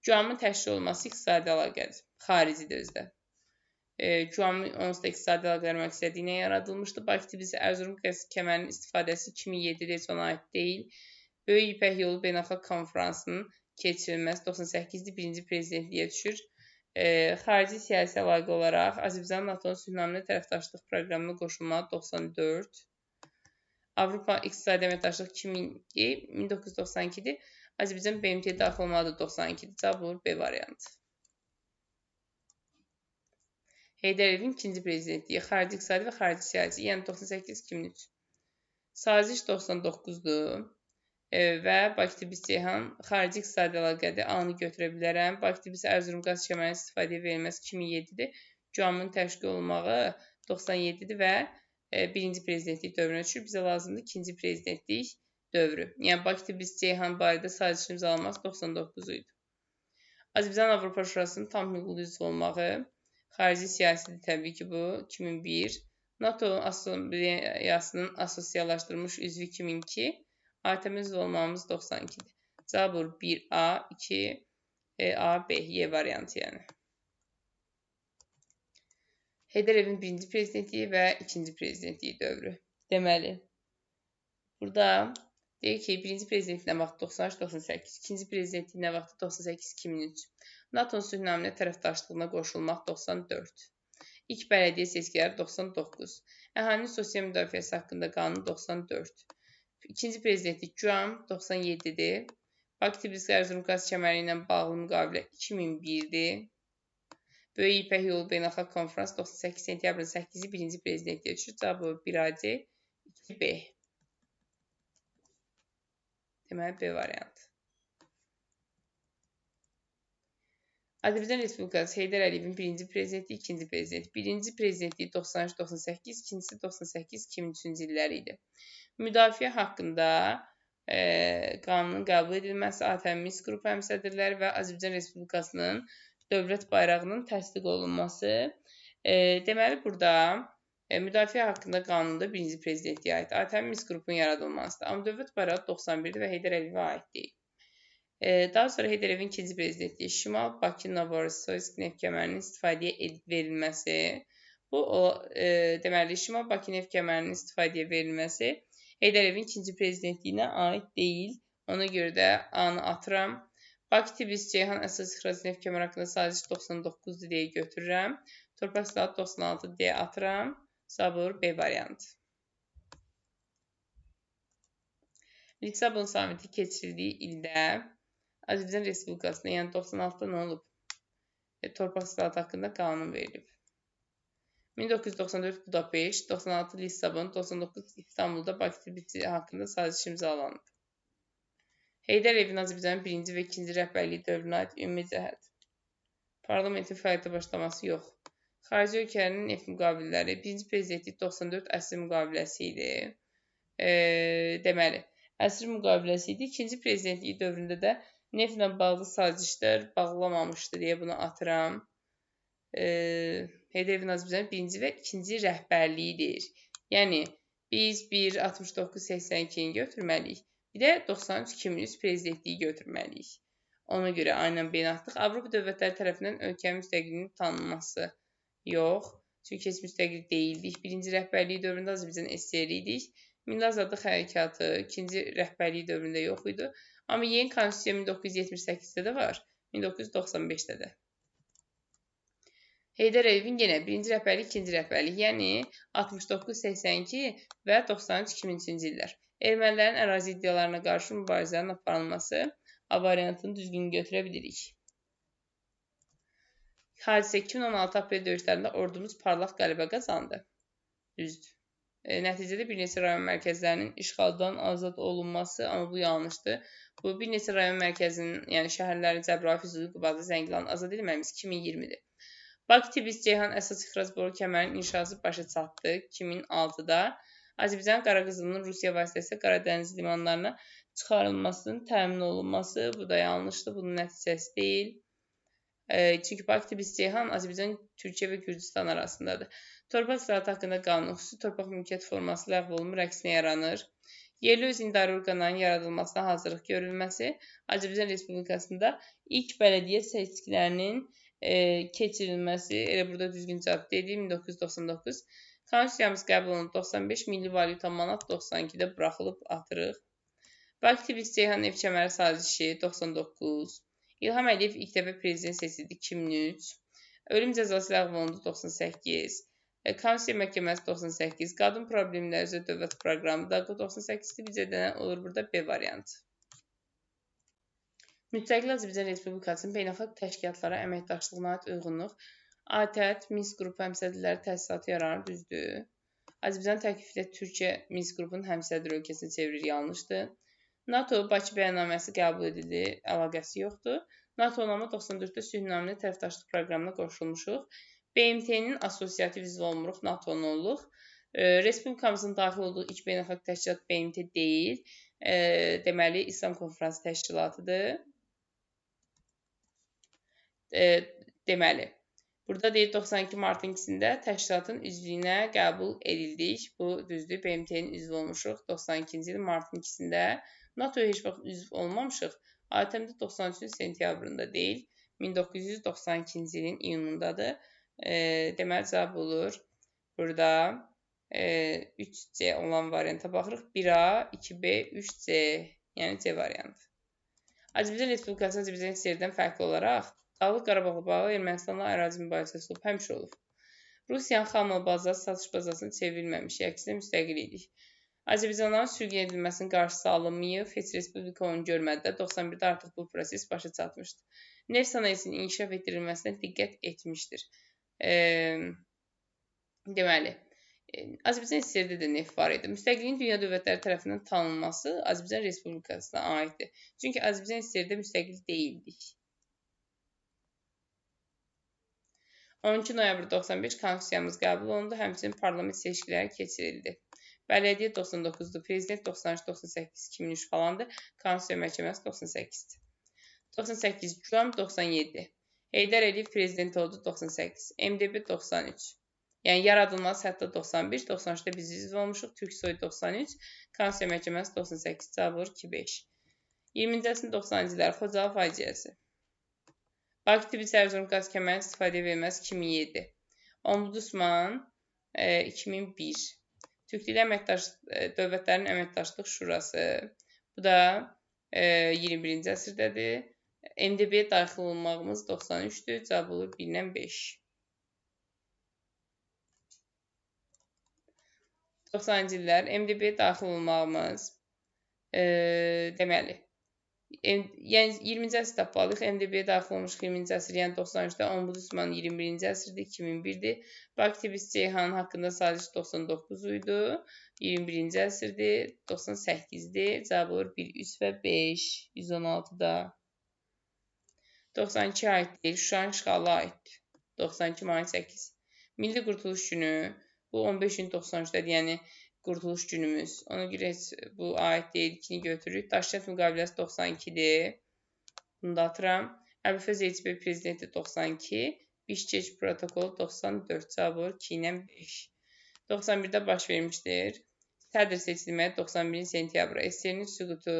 QAM-ın təşkil olunması iqtisadi əlaqədir, xaricidir özdə. QAM-ın onsuz da iqtisadi əlaqələr məqsədi ilə yaradılmışdı. Bakı Tbilisi Ərzurum kəmərinin istifadəsi 2007-də heç ona aid deyil. Böyük İpək Yolu Beynəlxalq Konfransının keçirilməsi 98-də birinci prezidentliyə düşür. Xarici siyasi əlaqə olaraq Azərbaycan NATO-nun sülhnaməli tərəfdaşlıq proqramına qoşulmağı 94. Avropa İqtisadi Əməkdaşlıq 1992-dir. Azərbaycan BMT-yə daxil olmağı da 92-dir. Cavab olur B variantı. Heydər Əliyevin ikinci prezidentliyi, xarici iqtisadi və xarici siyasi, yəni 98-2003. Saziş 99-dur və Bakı Tbilisi Ceyhan xarici iqtisadi əlaqədir. A-nı götürə bilərəm. Bakı Tbilisi Ərzurum qaz kəmərinin istifadəyə verilməsi 2007-dir. QAM-ın təşkil olunmağı 97-dir və birinci prezidentlik dövrünə düşür. Bizə lazımdır ikinci prezidentlik dövrü. Yəni Bakı Tbilisi Ceyhan barədə sazişin imzalanması 99 idi. Azərbaycan Avropa Şurasının tam hüquqlu üzvü olmağı, xarici siyasidir təbii ki bu 2001, NATO Assambleyasının assosiallaşdırılmış üzvü 2002, ATƏM üzvü olmağımız 92-dir. Cavab olur 1A, 2, A, B, Y variantı yəni. Heydər Əliyevin birinci prezidentliyi və ikinci prezidentliyi dövrü. Deməli, burada deyir ki, birinci prezidentliyi nə vaxt 93-98, ikinci prezidentliyi nə vaxt 98-2003, NATO-nun sülhnaminə tərəfdaşlığına qoşulmaq 94, ilk bələdiyyə seçkiləri 99, əhalinin sosial müdafiəsi haqqında qanun 94, ikinci prezidentlik GÜAM 97-dir, Bakı-Tbilisi-Ərzurum qaz kəməri ilə bağlı müqavilə 2001-dir. Böyük İpək Yolu Beynəlxalq Konfrans 98 sentyabrın 8-i birinci prezidentliyə düşür. Cavabı 1AC, 2B. Deməli, B variantı. Azərbaycan Respublikası Heydər Əliyevin birinci prezidentliyi, ikinci prezident. Birinci prezidentliyi 93-98, ikincisi 98-2003-cü illəri idi. Müdafiə haqqında qanunun qəbul edilməsi, ATƏM Minsk qrupu həmsədrləri və Azərbaycan Respublikasının dövlət bayrağının təsdiq olunması. Deməli, burada müdafiə haqqında qanunda birinci prezidentliyə aid ATƏM Minsk qrupunun yaradılmasıdır. Amma dövlət bayrağı 91-dir və Heydər Əliyevə aid deyil. Daha sonra Heydər Əliyevin ikinci prezidentliyi Şimal Bakı Novorossiysk neft kəmərinin istifadəyə verilməsi. Bu, deməli, Şimal Bakı neft kəmərinin istifadəyə verilməsi Heydər Əliyevin ikinci prezidentliyinə aid deyil. Ona görə də A-nı atıram. Bakı-Tbilisi-Ceyhan əsas ixrac neft kəməri haqqında saziş 99-dur deyə götürürəm. Torpaq silahı 96 deyə atıram. Sabır B variantı. Lissabon samiti keçirildiyi ildə Azərbaycan Respublikasında, yəni 96-da nə olub? Torpaq silahı haqqında qanun verilib. 1994 Budapeşt, 96 Lissabon, 99 İstanbulda Bakı-Tbilisi haqqında saziş imzalanıb. Heydər Əliyevin Azərbaycanın birinci və ikinci rəhbərliyi dövrünə aid ümumi cəhət. Parlamentin fəaliyyətə başlaması yox. Xarici ölkələrin neft müqavilələri birinci prezidentlik 94 əsr müqaviləsi idi. Deməli, əsr müqaviləsi idi. İkinci prezidentliyi dövründə də neftlə bağlı sazişlər bağlamamışdı deyə bunu atıram. Heydər Əliyevin Azərbaycanın birinci və ikinci rəhbərliyidir. Yəni, biz 1, 69, 82-ni götürməliyik. Bir də 93-2003 prezidentliyi götürməliyik. Ona görə aynen B-ni atdıq. Avropa dövlətləri tərəfindən ölkənin müstəqilliyinin tanınması yox. Çünki heç müstəqil deyildik. Birinci rəhbərliyi dövründə Azərbaycan SSR idik. Milli Azadlıq Hərəkatı ikinci rəhbərliyi dövründə yox idi. Amma yeni konstitusiya 1978-də də var, 1995-də də. Heydər Əliyevin yenə birinci rəhbərlik, ikinci rəhbərlik, yəni 69-82 və 93-2003-cü illər. Ermənilərin ərazi iddialarına qarşı mübarizənin aparılması A variantını düzgün götürə bilirik. Hadisə 2016 aprel döyüşlərində ordumuz parlaq qələbə qazandı. Düzdür. Nəticədə bir neçə rayon mərkəzlərinin işğaldan azad olunması, amma bu yanlışdır. Bu bir neçə rayon mərkəzinin, yəni şəhərlərin Cəbrayıl, Füzuli, Qubadlı, Zəngilan azad edilməmiz 2020-dir. Bakı-Tbilisi-Ceyhan əsas ixrac boru kəmərinin inşası başa çatdı 2006-da. Azərbaycan qara qızılının Rusiya vasitəsilə Qaradəniz limanlarına çıxarılmasının təmin olunması, bu da yanlışdır, bunun nəticəsi deyil. Çünki Bakı-Tbilisi-Ceyhan Azərbaycan, Türkiyə və Gürcüstan arasındadır. Torpaq islahatı haqqında qanun, xüsusi torpaq mülkiyyət forması ləğv olunmur, əksinə yaranır. Yerli öz idarə orqanlarının yaradılmasına hazırlıq görülməsi, Azərbaycan Respublikasında ilk bələdiyyə seçkilərinin keçirilməsi, elə burada düzgün cavab dediyim 1999. Konstitusiyamız qəbul olunub 95, milli valyuta manat 92-də buraxılıb atırıq. Bakı-Tbilisi-Ceyhan neft kəməri sazişi 99. İlham Əliyev ilk dəfə prezident seçildi 2003. Ölüm cəzası ləğv olundu 98. Konstitusiya Məhkəməsi 98. Qadın problemləri üzrə dövlət proqramı da 98-dir. Bizə də olur burada B variantı. Müstəqil Azərbaycan Respublikasının beynəlxalq təşkilatlara əməkdaşlığına aid uyğunluq ATƏT, Minsk qrupu həmsədrləri təsisatı yaranır, düzdür. Azərbaycan təkliflə Türkiyə Minsk qrupunun həmsədr ölkəsinə çevirir, yanlışdır. NATO Bakı bəyannaməsi qəbul edildi, əlaqəsi yoxdur. NATO-nun amma 94-də sülhnaminə tərəfdaşlıq proqramına qoşulmuşuq. BMT-nin assosiativ üzvü olmuruq, NATO-nun olduq. Respublikamızın daxil olduğu ilk beynəlxalq təşkilat BMT deyil, deməli İslam Konfransı təşkilatıdır. Deməli, burada deyir 92 martın 2-sində təşkilatın üzvlüyünə qəbul edildik. Bu düzdür, BMT-nin üzvü olmuşuq 92-ci il martın 2-sində. NATO-ya heç vaxt üzv olmamışıq. ATƏM-də 93-cü sentyabrında deyil, 1992-ci ilin iyunundadır. Deməli, cavab olur. Burada 3C olan varianta baxırıq. 1A, 2B, 3C, yəni C variantı. Azərbaycan Respublikası Azərbaycan SSR-dən fərqli olaraq Dağlıq Qarabağla bağlı Ermənistanla ərazi mübahisəsi olub, həmişə olub. Rusiyanın xammal bazası, satış bazasını çevrilməmiş, əksinə müstəqil idik. Azərbaycanlıların sürgün edilməsinin qarşısı alınmayıb, heç Respublika onu görmədi də, 91-də artıq bu proses başa çatmışdı. Neft sənayesinin inkişaf etdirilməsinə diqqət etmişdir. Deməli, Azərbaycan SSR-də də neft var idi. Müstəqilliyin dünya dövlətləri tərəfindən tanınması Azərbaycan Respublikasına aiddir. Çünki Azərbaycan SSR-də müstəqil deyildik. 12 noyabr 95 Konstitusiyamız qəbul olundu, həmçinin parlament seçkiləri keçirildi. Bələdiyyə 99-dur, prezident 93, 98, 2003 falandır, Konstitusiya Məhkəməsi 98-dir. 98, GÜAM 97, Heydər Əliyev prezident oldu 98, MDB 93. Yəni, yaradılması hətta 91, 93-də biz üzv olmuşuq, Türksoy 93, Konstitusiya Məhkəməsi 98, cavab olur 2-5. 20-ci əsrin 90-cı illəri Xocalı faciəsi. Bakı Tbilisi Erzurum qaz kəmərinin istifadəyə verilməsi 2007. Ombudsman 2001. Türk Dili Dövlətlərinin Əməkdaşlıq Şurası. Bu da 21-ci əsrdədir. MDB-yə daxil olmağımız 93-dür. Cavab olur 1-lə 5. 90-cı illər MDB-yə daxil olmağımız deməli, yəni 20-ci əsr tapmalıyıq. MDB-yə daxil olmuşuq 20-ci əsr, yəni 93-də, Ombudsman 21-ci əsrdir, 2001-dir. Bakı Tbilisi Ceyhan haqqında saziş 99 idi, 21-ci əsrdir, 98-dir. Cavab olur 1, 3 və 5, 116-da. 92 aid deyil, Şuşanın işğalı aiddir. 92 mayın 8. Milli Qurtuluş Günü, bu 15 iyun 93-dədir, yəni Qurtuluş günümüz. Ona görə heç bu aid deyil, 2-ni götürürük. Daşkənd müqaviləsi 92-dir. Bunu da atıram. Əbülfəz Elçibəy prezidenti 92. Bişkek protokolu 94. Cavab olur 2 ilə 5. 91-də baş vermişdir. Sədr seçilməyə 91-ci sentyabra. SSR-nin süqutu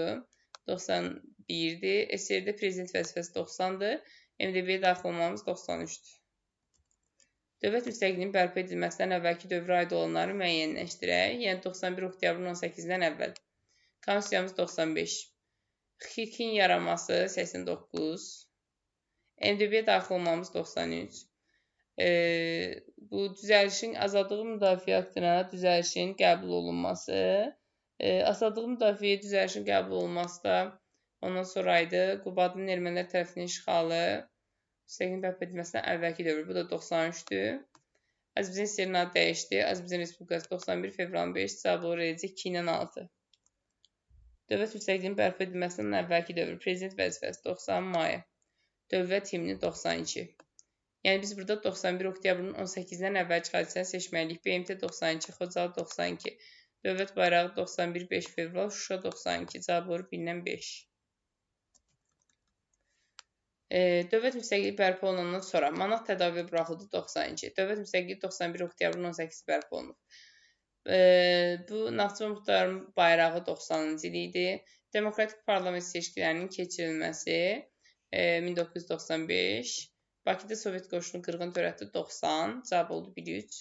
91-dir. SSR-də prezident vəzifəsi 90-dır. MDB-yə daxil olmamız 93-dür. Dövlət müstəqilliyinin bərpa edilməsindən əvvəlki dövrə aid olanları müəyyənləşdirək. Yəni 91 oktyabrın 18-dən əvvəl. Konstitusiyamız 95. XİK-in yaranması 89. MDB-yə daxil olmamız 93. Bu düzəlişin azadlığı müdafiə aktına düzəlişin qəbul olunması. Azadlığı müdafiəyə düzəlişin qəbul olunması da ondan sonra idi. Qubadının ermənilər tərəfindən işğalı. Müstəqilliyin bərpa edilməsindən əvvəlki dövr. Bu da 93-dür. Azərbaycan SSR-nin adı dəyişdi. Azərbaycan Respublikası 91 fevralın 5, cavab olur eləcək 2 ilə 6. Dövlət müstəqilliyinin bərpa edilməsindən əvvəlki dövr. Prezident vəzifəsi 90 may. Dövlət himni 92. Yəni biz burada 91 oktyabrın 18-dən əvvəlki hadisəni seçməliyik. BMT 92, Xocalı 92, Dövlət bayrağı 91 5 fevral, Şuşa 92, cavab olur 1 ilə 5. Dövlət müstəqilliyi bərpa olunandan sonra manat tədaviyə buraxıldı 92. Dövlət müstəqilliyi 91 oktyabrın 18-i bərpa olunub. Bu Naxçıvan Muxtar bayrağı 90-cı il idi. Demokratik parlament seçkilərinin keçirilməsi 1995. Bakıda Sovet qoşunu qırğın törətdi 90. Cavab oldu 1-3.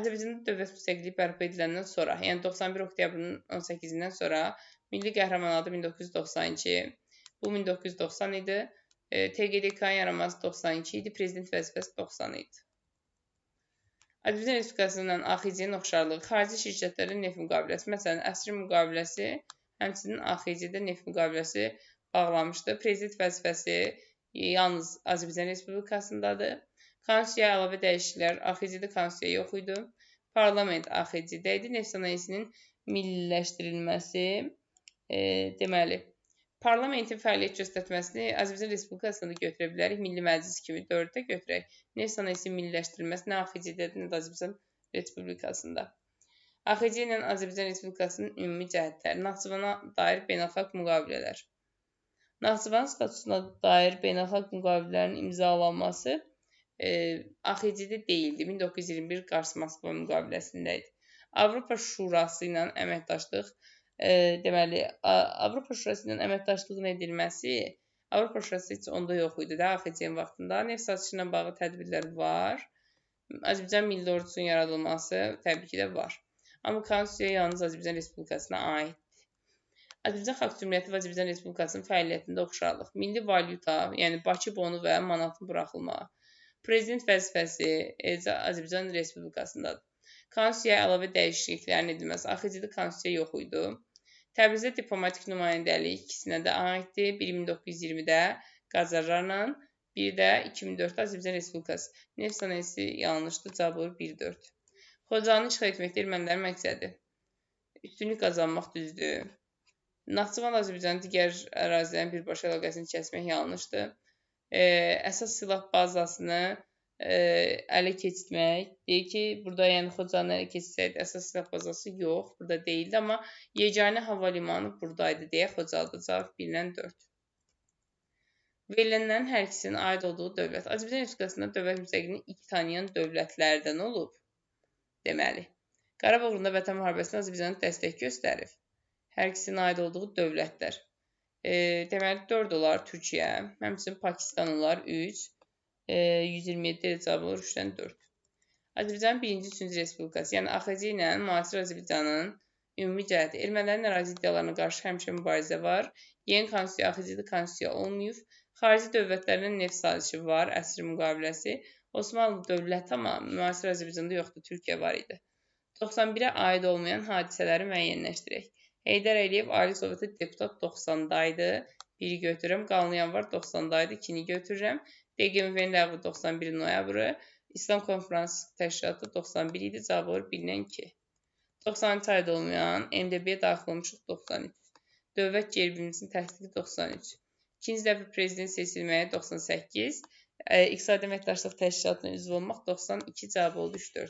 Azərbaycanda dövlət müstəqilliyi bərpa ediləndən sonra, yəni 91 oktyabrın 18-dən sonra Milli Qəhrəman adı 1992. Bu 1990 idi. TQDK-nın yaranması 92 idi, prezident vəzifəsi 90 idi. Azərbaycan Respublikasından AXC-nin oxşarlığı, xarici şirkətlərdə neft müqaviləsi, məsələn, əsrin müqaviləsi, həmçinin AXC-də neft müqaviləsi bağlanmışdı. Prezident vəzifəsi yalnız Azərbaycan Respublikasındadır. Konstitusiyaya əlavə dəyişikliklər, AXC-də konstitusiya yox idi. Parlament AXC-də idi. Neft sənayesinin milliləşdirilməsi, deməli, parlamentin fəaliyyət göstərməsini Azərbaycan Respublikasında da götürə bilərik. Milli Məclis kimi 4-də götürək. Neft sənayesinin milliləşdirilməsi nə AXC-dədir, nə də Azərbaycan Respublikasında. AXC ilə Azərbaycan Respublikasının ümumi cəhətləri, Naxçıvana dair beynəlxalq müqavilələr. Naxçıvan statusuna dair beynəlxalq müqavilələrin imzalanması AXC-də deyildi. 1921 Qars-Moskva müqaviləsində idi. Avropa Şurası ilə əməkdaşlıq, deməli, Avropa Şurası ilə əməkdaşlığın edilməsi, Avropa Şurası heç onda yox idi də AXC-nin vaxtında. Neft satışı ilə bağlı tədbirlər var. Azərbaycan Milli Ordusunun yaradılması təbii ki də var. Amma Konstitusiya yalnız Azərbaycan Respublikasına aiddir. Azərbaycan Xalq Cümhuriyyəti və Azərbaycan Respublikasının fəaliyyətində oxşarlıq. Milli valyuta, yəni Bakı bonu və manatın buraxılmağı. Prezident vəzifəsi Azərbaycan Respublikasındadır. Konstitusiyaya əlavə dəyişikliklərin edilməsi. AXC-də konstitusiya yox idi. Təbrizdə diplomatik nümayəndəlik ikisinə də aiddir. Biri 1920-də Qacarlarla, biri də 2004-də Azərbaycan Respublikası. Neft sənayesi yanlışdır. Cavab olur 1-4. Xocalını işğal etməkdə ermənilərin məqsədi. Üstünlük qazanmaq düzdür. Naxçıvan Azərbaycanın digər ərazilərin birbaşa əlaqəsini kəsmək yanlışdır. Əsas silah bazasını ələ keçirmək. Deyir ki, burada yəni Xocalını ələ keçirsəydi əsas silah bazası yox, burada deyildi, amma yeganə hava limanı buradaydı deyə Xocalıda cavab 1-lə 4. Verilənlərin hər ikisinin aid olduğu dövlət. Azərbaycan Respublikasında dövlət müstəqilliyini ilk tanıyan dövlətlərdən olub. Deməli, Qarabağ uğrunda Vətən müharibəsində Azərbaycana dəstək göstərib. Hər ikisinin aid olduğu dövlətlər. Deməli, 4 olar Türkiyə, həmçinin Pakistan olar 3, 127 cavab olur 3-dən 4. Azərbaycanın 1-ci, 3-cü Respublikası, yəni AXC ilə müasir Azərbaycanın ümumi cəhəti. Ermənilərin ərazi iddialarına qarşı həmişə mübarizə var. Yeni konstitusiya AXC-də konstitusiya olmayıb. Xarici dövlətlərlə neft sazişi var, əsr müqaviləsi. Osmanlı dövləti amma müasir Azərbaycanda yoxdur, Türkiyə var idi. 91-ə aid olmayan hadisələri müəyyənləşdirək. Heydər Əliyev Ali Sovetə deputat 90-da idi. 1-i götürürəm. Qanlı yanvar 90-da idi. 2-ni götürürəm. DQMV-nin ləğvi 91 noyabrı. İslam Konfransı təşkilatı 91 idi. Cavab olur 1-lə 2. 93 aid olmayan MDB-yə daxil olmuşuq 93. Dövlət gerbimizin təsdiqi 93. İkinci dəfə prezident seçilməyə 98. İqtisadi Əməkdaşlıq Təşkilatına üzv olmaq 92 cavab oldu 3-4.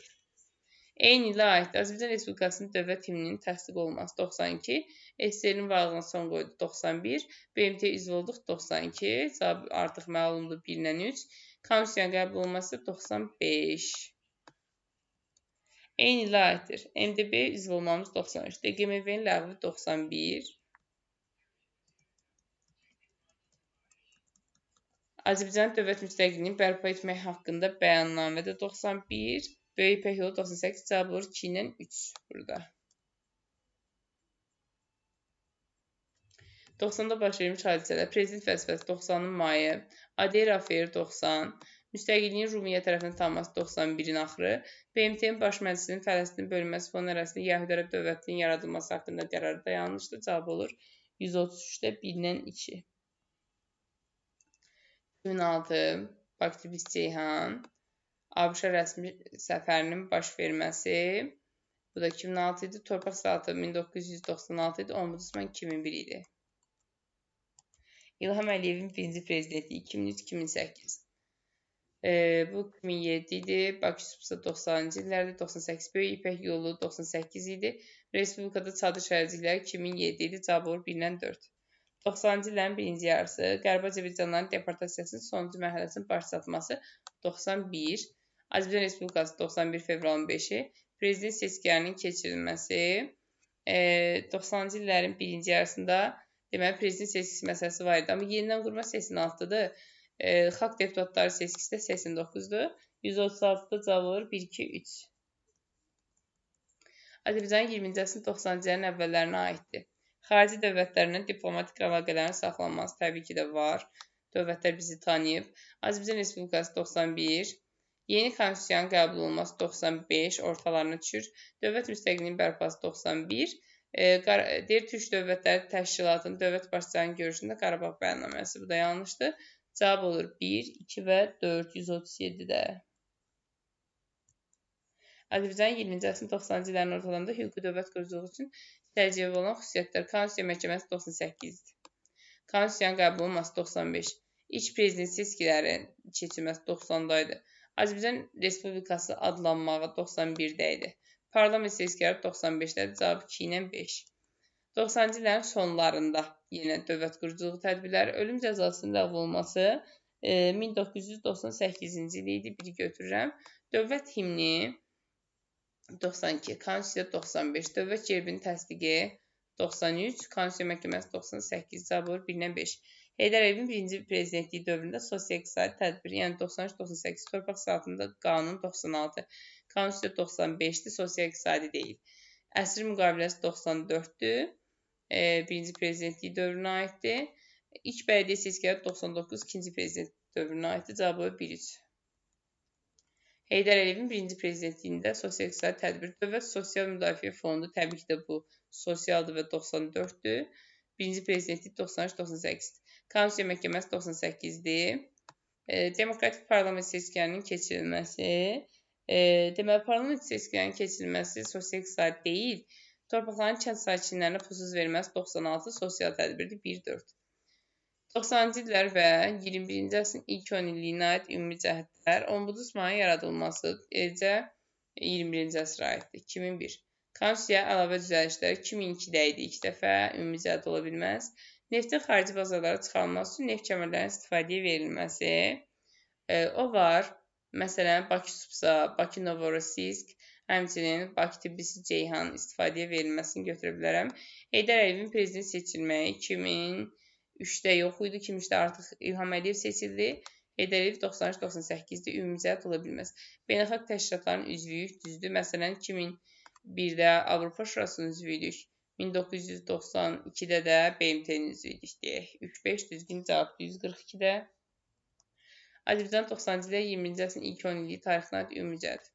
Eyni ilə aiddir. Azərbaycan Respublikasının dövlət himninin təsdiq olunması 92, SSR-nin varlığına son qoydu 91, BMT üzv olduq 92, cavab artıq məlumdur 1-lə 3, Konstitusiyanın qəbul olunması 95. Eyni ilə aiddir. MDB üzv olmamız 93, DQMV-nin ləğvi 91. Azərbaycan dövlət müstəqilliyini bərpa etmək haqqında bəyannamə də 91. Böyük İpək yolu 98 cavab olur 2 ilə 3 burada. 90-da baş vermiş hadisələr. Prezident vəzifəsi 90-ın mayı, Adeir Affair 90, müstəqilliyin Rumıniya tərəfindən tanınması 91-in axırı, BMT-nin baş məclisinin Fələstin bölünməsi fonu ərazisində Yəhudi Ərəb dövlətinin yaradılması haqqında qərarı da yanlışdır. Cavab olur 133-də 1-lə 2. 2006 Bakı-Tbilisi-Ceyhan ABŞ rəsmi səfərinin baş verməsi, bu da 2006 idi. Torpaq saatı 1996 idi. Ombudsman 2001 idi. İlham Əliyevin birinci prezidentliyi 2003-2008. Bu 2007 idi. Bakı-Supsa 90-cı illərdə 98 Böyük İpək yolu 98 idi. Respublikada çadır şəhərcikləri 2007 idi. Cavab olur 1-lə 4. 90-cı illərin birinci yarısı Qərbi Azərbaycanlıların deportasiyasının sonuncu mərhələsinin başlatması 91, Azərbaycan Respublikası 91 fevralın 5-i, prezident seçkilərinin keçirilməsi 90-cı illərin birinci yarısında deməli prezident seçkisi məsələsi var idi. Amma yenidən qurma 86-dır. Xalq deputatları seçkisi də 89-dur. 136-da cavab olur 1, 2, 3. Azərbaycanın 20-ci əsrin 90-cı illərin əvvəllərinə aiddir. Xarici dövlətlərlə diplomatik əlaqələrin saxlanması təbii ki də var. Dövlətlər bizi tanıyıb. Azərbaycan Respublikası 91, yeni konstitusiyanın qəbul olunması 95 ortalarına düşür. Dövlət müstəqilliyinin bərpası 91. Deyir Türk Dövlətləri Təşkilatının dövlət başçılarının görüşündə Qarabağ bəyannaməsi. Bu da yanlışdır. Cavab olur 1, 2 və 4, 137-də. Azərbaycanın 20-ci əsrin 90-cı illərin ortalarında hüquqi dövlət quruculuğu üçün səciyyəvi olan xüsusiyyətlər. Konstitusiya Məhkəməsi 98-dir. Konstitusiyanın qəbul olunması 95. İlk prezident seçkiləri keçirilməsi 90-da idi. Azərbaycan Respublikası adlanmağı 91-də idi. Parlament seçkiləri 95-də, cavab 2 ilə 5. 90-cı illərin sonlarında yenə dövlət quruculuğu tədbirləri, ölüm cəzasının ləğv olunması 1998-ci il idi, biri götürürəm. Dövlət himni 92, Konstitusiya 95, Dövlət gerbinin təsdiqi 93, Konstitusiya Məhkəməsi 98, cavab olur 1-lə 5. Heydər Əliyevin birinci prezidentliyi dövründə sosial-iqtisadi tədbir, yəni 93-98, torpaq islahatında qanun 96, Konstitusiya 95-dir, sosial-iqtisadi deyil. Əsr müqaviləsi 94-dür, birinci prezidentliyi dövrünə aiddir. İlk bələdiyyə seçkiləri 99, ikinci prezident dövrünə aiddir. Cavabı 1-3. Heydər Əliyevin birinci prezidentliyində sosial-iqtisadi tədbir, Dövlət Sosial Müdafiə Fondu, təbii ki də bu sosialdır və 94-dür. Birinci prezidentlik 93-98-dir. Konstitusiya Məhkəməsi 98-dir. Demokratik parlament seçkilərinin keçirilməsi. Deməli, parlament seçkilərinin keçirilməsi sosial-iqtisadi deyil. Torpaqların kənd sakinlərinə pulsuz verilməsi 96 sosial tədbirdir, 1-4. 90-cı illər və 21-ci əsrin ilk 10 illiyinə aid ümumi cəhətlər, Ombudsmanın yaradılması eləcə 21-ci əsrə aiddir, 2001. Konstitusiyaya əlavə düzəlişlər 2002-də idi, ilk dəfə ümumi cəhət ola bilməz. Neftin xarici bazarlara çıxarılması üçün neft kəmərlərinin istifadəyə verilməsi. O var, məsələn, Bakı-Supsa, Bakı-Novorossiysk, həmçinin Bakı-Tbilisi-Ceyhan istifadəyə verilməsini götürə bilərəm. Heydər Əliyevin prezident seçilməyi 2003-də yox idi, 2003-də artıq İlham Əliyev seçildi. Heydər Əliyev 93-98-də ümumi cəhət ola bilməz. Beynəlxalq təşkilatların üzvüyük, düzdür. Məsələn, 2001-də Avropa Şurasının üzvüydük. 1992-də də BMT-nin üzvüydük deyək. 3-5 düzgün cavabdır 142-də. Azərbaycan 90-cı illər 20-ci əsrin ilk 10 illiyi tarixinə aid ümumi cəhət.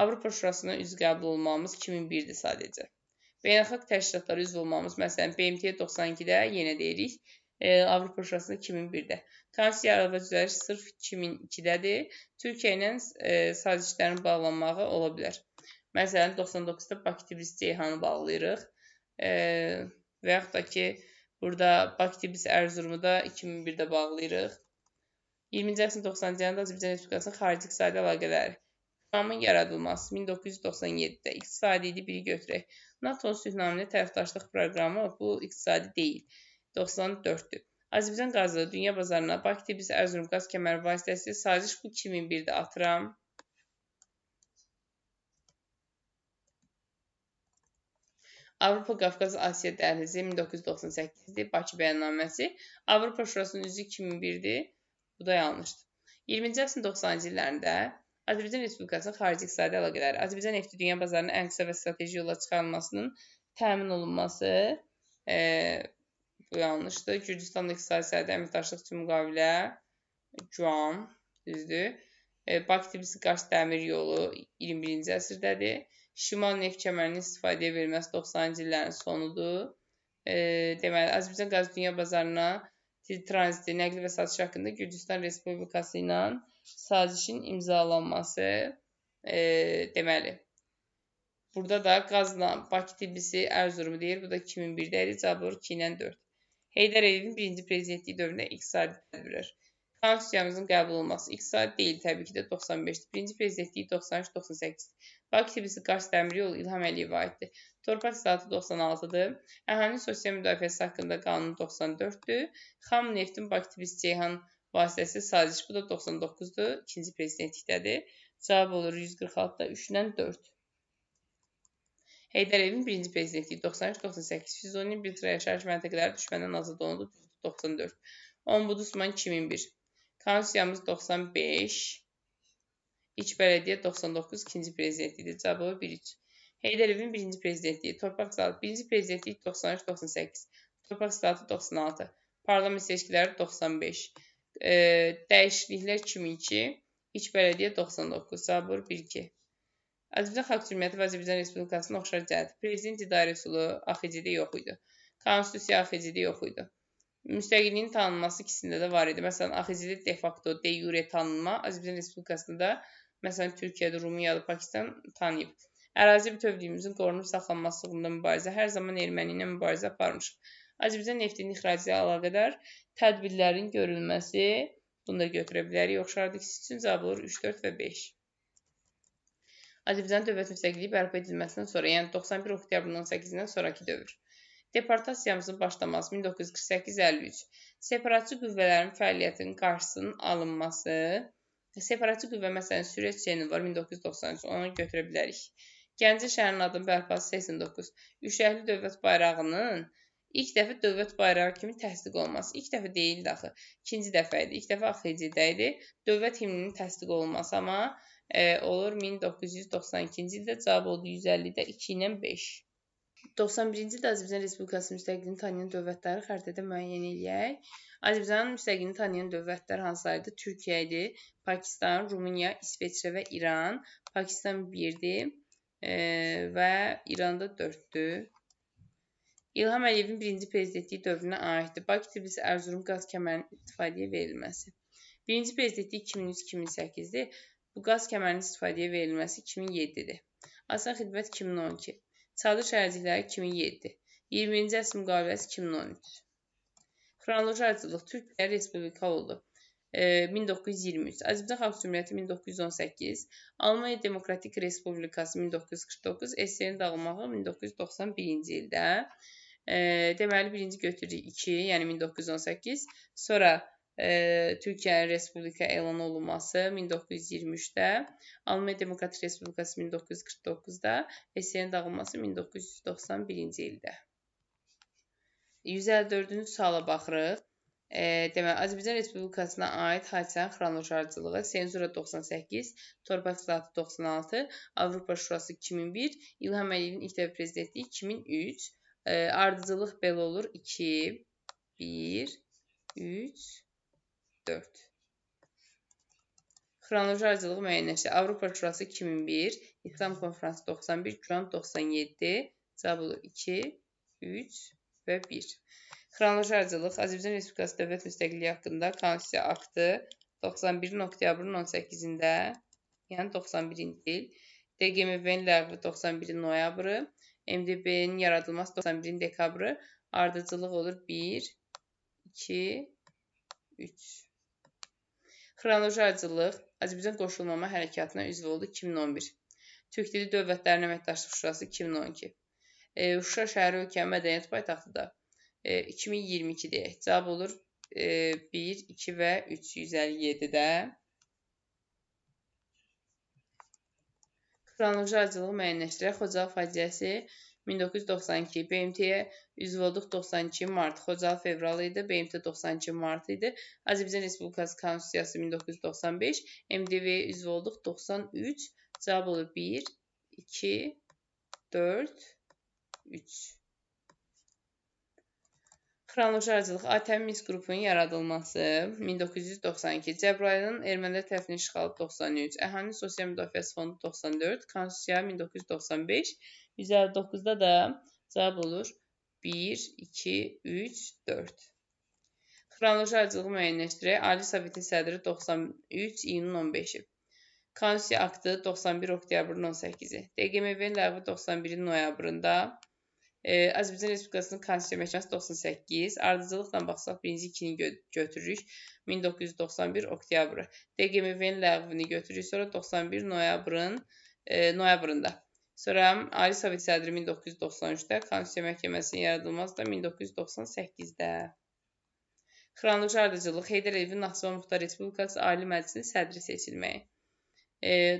Avropa Şurasına üzv qəbul olmamız 2001-dir sadəcə. Beynəlxalq təşkilatlara üzv olmamız, məsələn, BMT-yə 92-də yenə deyirik, Avropa Şurasına 2001-də. Konstitusiya əlavə düzəliş sırf 2002-dədir. Türkiyə ilə sazişlərin bağlanmağı ola bilər. Məsələn, 99-da Bakı-Tbilisi-Ceyhanı bağlayırıq. Və yaxud da ki, burada Bakı-Tbilisi-Ərzurumu da 2001-də bağlayırıq. 20-ci əsrin 90-cı illərində Azərbaycan Respublikasının xarici iqtisadi əlaqələri. Qamın yaradılması 1997-də iqtisadi idi, biri götürək. NATO-nun sülhnaməli tərəfdaşlıq proqramı bu iqtisadi deyil. 94-dür. Azərbaycan qazı dünya bazarına Bakı-Tbilisi-Ərzurum qaz kəməri vasitəsilə saziş bu 2001-də atıram. Avropa Qafqaz Asiya dəhlizi 1998-dir. Bakı bəyannaməsi. Avropa Şurasının üzvü 2001-dir. Bu da yanlışdır. 20-ci əsrin 90-cı illərində Azərbaycan Respublikasının xarici iqtisadi əlaqələri, Azərbaycan nefti dünya bazarının ən qısa və strateji yolla çıxarılmasının təmin olunması, bu yanlışdır. Gürcüstanla iqtisadi sərhədi əməkdaşlıq üçün müqavilə, GUAM, düzdür. Bakı-Tbilisi-Qars dəmir yolu 21-ci əsrdədir. Şimal neft kəmərinin istifadəyə verilməsi 90-cı illərin sonudur. Deməli, Azərbaycan qazı dünya bazarına tranziti, nəqli və satış haqqında Gürcüstan Respublikası ilə sazişin imzalanması, deməli, burada da qazla Bakı-Tbilisi-Ərzurumu deyir, bu da 2001-də idi, cavab olur 2 ilə 4. Heydər Əliyevin birinci prezidentliyi dövründə iqtisadi tədbirlər. Konstitusiyamızın qəbul olunması iqtisadi deyil, təbii ki də 95-dir. Birinci prezidentliyi 93-98-dir. Bakı-Tbilisi-Qars dəmir yolu İlham Əliyevə aiddir. Torpaq islahatı 96-dır. Əhalinin sosial müdafiəsi haqqında qanun 94-dür. Xam neftin Bakı-Tbilisi-Ceyhan vasitəsilə saziş, bu da 99-dur. İkinci prezidentlikdədir. Cavab olur 146-da 3 ilə 4. Heydər Əliyevin birinci prezidentliyi 93-98. Füzulinin bir sıra yaşayış məntəqələri düşməndən azad olundu 94. Ombudsman 2001. Konstitusiyamız 95. İlk bələdiyyə 99. İkinci prezidentlikdir. Cavabı 1-3. Heydər Əliyevin birinci prezidentliyi. Torpaq islahatı. Birinci prezidentlik 93-98. Torpaq islahatı 96. Parlament seçkiləri 95. Dəyişikliklər 2002. İlk bələdiyyə 99. Cavabı 1-2. Azərbaycan Xalq Cümhuriyyəti və Azərbaycan Respublikasının oxşar cəhəti. Prezident idarə üsulu AXC-də yox idi. Konstitusiya AXC-də yox idi. Müstəqilliyin tanınması ikisində də var idi. Məsələn, AXC-də de facto, de jure tanınma, Azərbaycan Respublikasında, məsələn, Türkiyədə, Rumuniyada, Pakistan tanıyıb. Ərazi bütövlüyümüzün qorunub saxlanması uğrunda mübarizə, hər zaman erməni ilə mübarizə aparmışıq. Azərbaycan neftinin ixracı ilə əlaqədar tədbirlərin görülməsi, bunu da götürə bilərik. Oxşardır ikisi üçün cavab olur 3, 4 və 5. Azərbaycan dövlət müstəqilliyi bərpa edilməsindən sonra, yəni 91 oktyabrın 18-dən sonraki dövr. Deportasiyamızın başlaması 1948-53. Separatçı qüvvələrin fəaliyyətinin qarşısının alınması. Separatçı qüvvə məsələn Sürəc Hüseynov var 1993, onu götürə bilərik. Gəncə şəhərinin adının bərpası 89. Üçrəngli dövlət bayrağının İlk dəfə dövlət bayrağı kimi təsdiq olunması. İlk dəfə deyildi axı. İkinci dəfə idi. İlk dəfə AXC-də idi. Dövlət himninin təsdiq olunması amma olur 1992-ci ildə. Cavab oldu 150-də 2 ilə 5. 91-ci ildə Azərbaycan Respublikası müstəqilliyini tanıyan dövlətləri xəritədə müəyyən eləyək. Azərbaycanın müstəqilliyini tanıyan dövlətlər hansılar idi? Türkiyə idi, Pakistan, Rumıniya, İsveçrə və İran. Pakistan 1-dir və İranda 4-dür. İlham Əliyevin birinci prezidentliyi dövrünə aiddir. Bakı-Tbilisi-Ərzurum qaz kəmərinin istifadəyə verilməsi. Birinci prezidentlik 2003-2008-dir. Bu qaz kəmərinin istifadəyə verilməsi 2007-dir. Asan xidmət 2012. Çadır şəhərcikləri 2007. 20-ci əsr müqaviləsi 2013. Xronoloji ardıcıllıq Türkiyə Respublika oldu. 1923, Azərbaycan Xalq Cümhuriyyəti 1918, Almaniya Demokratik Respublikası 1949, SSR-in dağılmağı 1991-ci ildə. Deməli, birinci götürürük 2, yəni 1918, sonra Türkiyənin Respublika elan olunması 1923-də, Almaniya Demokratik Respublikası 1949-da, SSR-in dağılması 1991-ci ildə. 154-cü suala baxırıq. Deməli, Azərbaycan Respublikasına aid hadisənin xronoloji ardıcıllığı senzura 98, torpaq islahatı 96, Avropa Şurası 2001, İlham Əliyevin ilk dəfə prezidentliyi 2003. Ardıcıllıq belə olur 2, 1, 3, 4. Xronoloji ardıcıllığı müəyyənləşdir. Avropa Şurası 2001, İslam Konfransı 91, Quran 97, cavab olur 2, 3 və 1. Xronoloji ardıcıllıq Azərbaycan Respublikası Dövlət Müstəqilliyi haqqında Konstitusiya aktı 91-in oktyabrın 18-də, yəni 91-ci il, DQMV-nin ləğvi 91-in noyabrı, MDB-nin yaradılması 91-in dekabrı, ardıcıllıq olur 1, 2, 3. Xronoloji ardıcıllıq Azərbaycan Qoşulmama Hərəkatına üzv oldu 2011. Türk Dili Dövlətlərinin Əməkdaşlıq Şurası 2012. Şuşa şəhəri ölkənin mədəniyyət paytaxtıdır. 2022 deyək. Cavab olur 1, 2 və 3, 157-də. Xronoloji ardıcıllığı müəyyənləşdirək. Xocalı faciəsi 1992, BMT-yə üzv olduq 92 mart, Xocalı fevral idi, BMT 92 mart idi. Azərbaycan Respublikası Konstitusiyası 1995, MDV-yə üzv olduq 93, cavab olur 1, 2, 4, 3. Xronoloji ardıcıllıq ATƏM Minsk qrupunun yaradılması 1992, Cəbrayılın ermənilər tərəfindən işğalı 93, Əhalinin Sosial Müdafiəsi Fondu 94, Konstitusiya 1995, 159-da da cavab olur 1, 2, 3, 4. Xronoloji ardıcılığı müəyyənləşdirək. Ali Sovetin sədri 93, iyunun 15-i. Konstitusiya aktı 91 oktyabrın 18-i. DQMV-nin ləğvi 91-in noyabrında. Azərbaycan Respublikasının Konstitusiya Məhkəməsi 98. Ardıcıllıqla baxsaq birinci ikini götürürük. 1991 oktyabrı. DQMV-nin ləğvini götürürük. Sonra 91 noyabrında. Sonra Ali Sovet sədri 1993-də, Konstitusiya Məhkəməsinin yaradılması da 1998-də. Xronoloji ardıcıllıq Heydər Əliyevin Naxçıvan Muxtar Respublikası Ali Məclisinin sədri seçilməyi.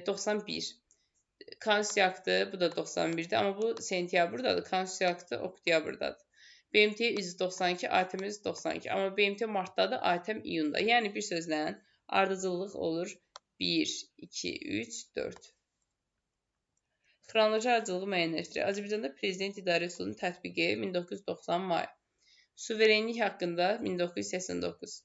91. Konstitusiya aktı, bu da 91-dir, amma bu sentyabrdadır. Konstitusiya aktı oktyabrdadır. BMT 192, ATM 192. Amma BMT martdadır, ATM iyunda. Yəni bir sözlə ardıcıllıq olur 1, 2, 3, 4. Xronoloji ardıcılığı müəyyənləşdirir. Azərbaycanda prezident idarə üsulunun tətbiqi 1990 may. Suverenlik haqqında 1989.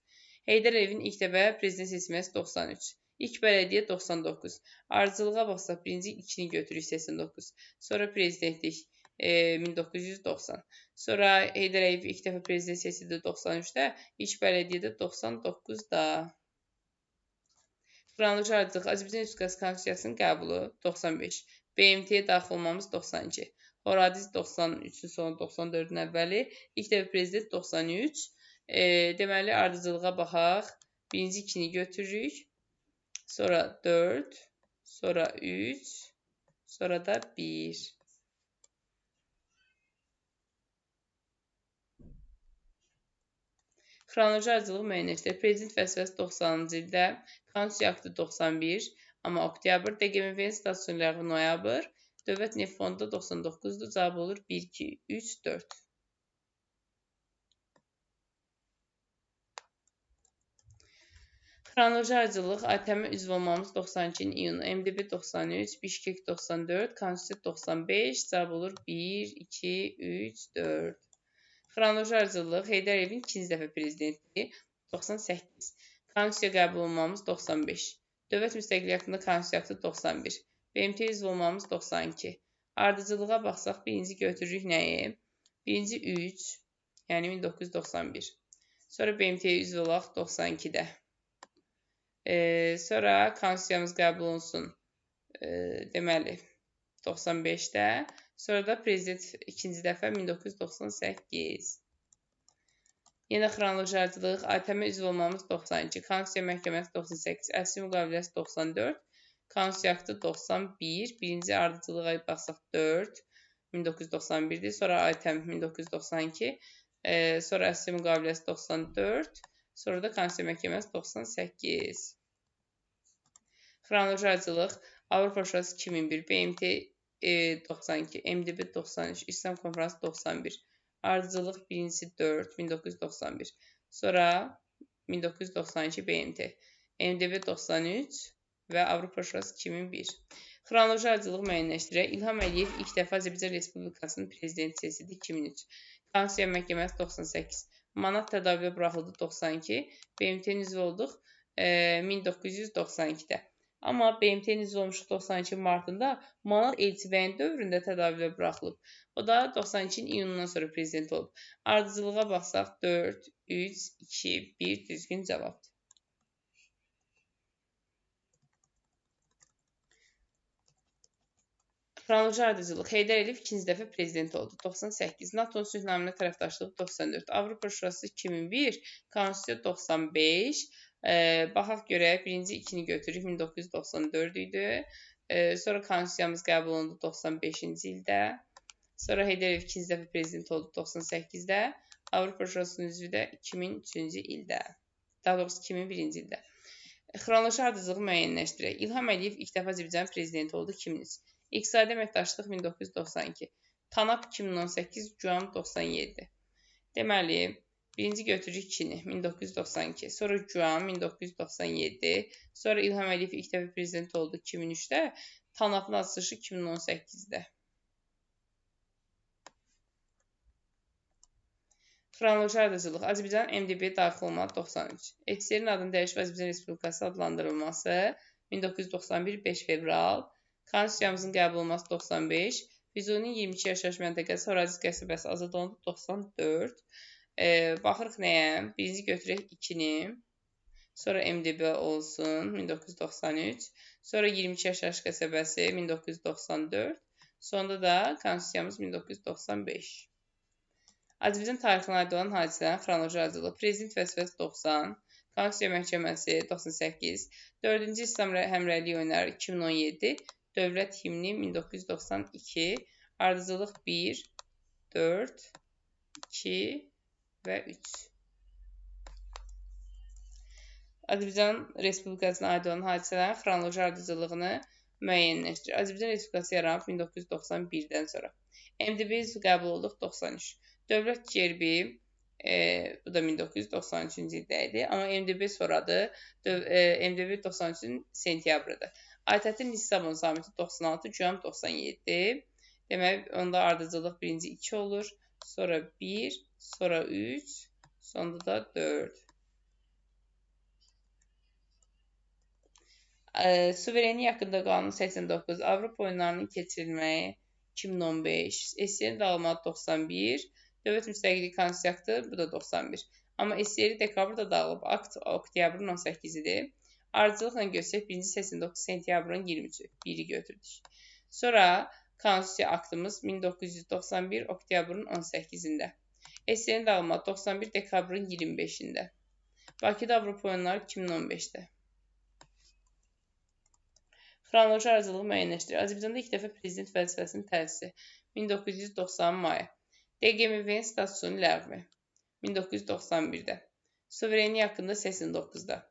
Heydər Əliyevin ilk dəfə prezident seçilməsi 93. İlk bələdiyyə 99. Ardıcılığa baxsaq birinci ikini götürürük 89. Sonra prezidentlik 1990. Sonra Heydər Əliyev ilk dəfə prezident seçildi 93-də, ilk bələdiyyədə 99-da. Xronoloji ardıcılıq Azərbaycan Respublikası Konstitusiyasının qəbulu 95. BMT-yə daxil olmamız 92. Horadiz 93-ün sonu 94-ün əvvəli. İlk dəfə prezident 93. Deməli ardıcılığa baxaq. Birinci ikini götürürük. Sonra 4, sonra 3, sonra da 1. Xronoloji ardıcılığı müəyyənləşdirir. Prezident vəzifəsi 90-cı ildə, Konstitusiya aktı 91, amma oktyabr, DQMV-nin statusunun ləğvi noyabr, Dövlət Neft Fondu 99-dur, cavab olur 1, 2, 3, 4. Xronoloji ardıcıllıq, ATƏM-ə üzv olmamız 92-ci iyun, MDB 93, Bişkek 94, Konstitusiya 95, cavab olur 1, 2, 3, 4. Xronoloji ardıcıllıq, Heydər Əliyevin ikinci dəfə prezidentliyi 98, Konstitusiya qəbul olunmamız 95, Dövlət müstəqilliyi haqqında Konstitusiya aktı 91, BMT üzv olmamız 92. Ardıcıllığa baxsaq, birinci götürürük nəyi? Birinci 3, yəni 1991. Sonra BMT-yə üzv olaq 92-də. Sonra Konstitusiyamız qəbul olunsun, deməli, 95-də. Sonra da prezident ikinci dəfə 1998. Yenə xronoloji ardıcıllıq, ATƏM-ə üzv olmamız 92, Konstitusiya Məhkəməsi 98, Əsir müqaviləsi 94, Konstitusiya aktı 91, birinci ardıcıllığa baxsaq 4, 1991-dir, sonra ATƏM 1992, sonra Əsir müqaviləsi 94, sonra da Konstitusiya Məhkəməsi 98. Xronoloji ardıcıllıq, Avropa Şurası 2001, BMT 92, MDB 93, İslam Konfransı 91. Ardıcıllıq birincisi 4, 1991. Sonra 1992 BMT, MDB 93 və Avropa Şurası 2001. Xronoloji ardıcıllıq müəyyənləşdirək. İlham Əliyev ilk dəfə Azərbaycan Respublikasının prezidenti seçildi 2003. Konstitusiya Məhkəməsi 98. Manat tədavülə buraxıldı 92. BMT-nin üzvü olduq 1992-də. Amma BMT-nin üzvü olmuşuq 92 martında, Manat Elçibəyin dövründə tədavülə buraxılıb. O da 92-nin iyunundan sonra prezident olub. Ardıcıllığa baxsaq 4, 3, 2, 1 düzgün cavabdır. Xronoloji ardıcıllıq. Heydər Əliyev ikinci dəfə prezident oldu. 98. NATO-nun sülhnaminə tərəfdaşlığı 94. Avropa Şurası 2001. Konstitusiya 95. Baxaq görək, birinci ikini götürürük, 1994 idi. Sonra Konstitusiyamız qəbul olundu 95-ci ildə. Sonra Heydər Əliyev ikinci dəfə prezident oldu 98-də. Avropa Şurasının üzvü də 2003-cü ildə. Daha doğrusu 2001-ci ildə. Xronoloji ardıcılığı müəyyənləşdirək. İlham Əliyev ilk dəfə Azərbaycan prezidenti oldu 2003. İqtisadi əməkdaşlıq 1992. TANAP 2018, GUAM 97. Deməli, birinci götürürük 2-ni 1992, sonra GUAM 1997, sonra İlham Əliyev ilk dəfə prezident oldu 2003-də, TANAP-ın açılışı 2018-də. Xronoloji ardıcıllıq. Azərbaycanın MDB-yə daxil olmağı 93. SSR-in adını dəyişib Azərbaycan Respublikası adlandırılması 1991 5 fevral. Konstitusiyamızın qəbul olunması 95. Füzulinin 22 yaşayış məntəqəsi Horadiz qəsəbəsi azad olundu 94. Baxırıq nəyə? Birinci götürək 2-ni. Sonra MDB olsun 1993. Sonra 22 yaşayış qəsəbəsi 1994. Sonda da Konstitusiyamız 1995. Azərbaycan tarixinə aid olan hadisələrin xronoloji ardıcılığı. Prezident vəzifəsi 90, Konstitusiya Məhkəməsi 98, 4-cü İslam Həmrəylik Oyunları 2017, Dövlət himni 1992, ardıcıllıq 1, 4, 2 və 3. Azərbaycan Respublikasına aid olan hadisələrin xronoloji ardıcıllığını müəyyənləşdirir. Azərbaycan Respublikası yaranıb 1991-dən sonra. MDB üzvü qəbul olduq 93. Dövlət gerbi, bu da 1993-cü ildə idi. Amma MDB sonradır. MDB 93-ün sentyabrıdır. ATƏT-in Lissabon samiti 96, GUAM 97. Deməli, onda ardıcıllıq birinci 2 olur, sonra 1, sonra 3, sonda da 4. Suverenlik haqqında qanun 89, Avropa oyunlarının keçirilməyi 2015, SSR-in dağılmağı 91, Dövlət müstəqilliyi konstitusiya aktı, bu da 91. Amma SSR dekabrda dağılıb, akt oktyabrın 18-idir. Ardıcılıqla göstərək 1-ci 89 sentyabrın 23-ü, 1-i götürdük. Sonra konstitusiya aktımız 1991 oktyabrın 18-də. SSR-in dağılmağı 91 dekabrın 25-də. Bakıda Avropa oyunları 2015-də. Xronoloji ardıcılığı müəyyənləşdirir. Azərbaycanda ilk dəfə prezident vəzifəsinin təsisi 1990 may. DGMV-nin statusunun ləğvi 1991-də. Suverenlik haqqında 89-da.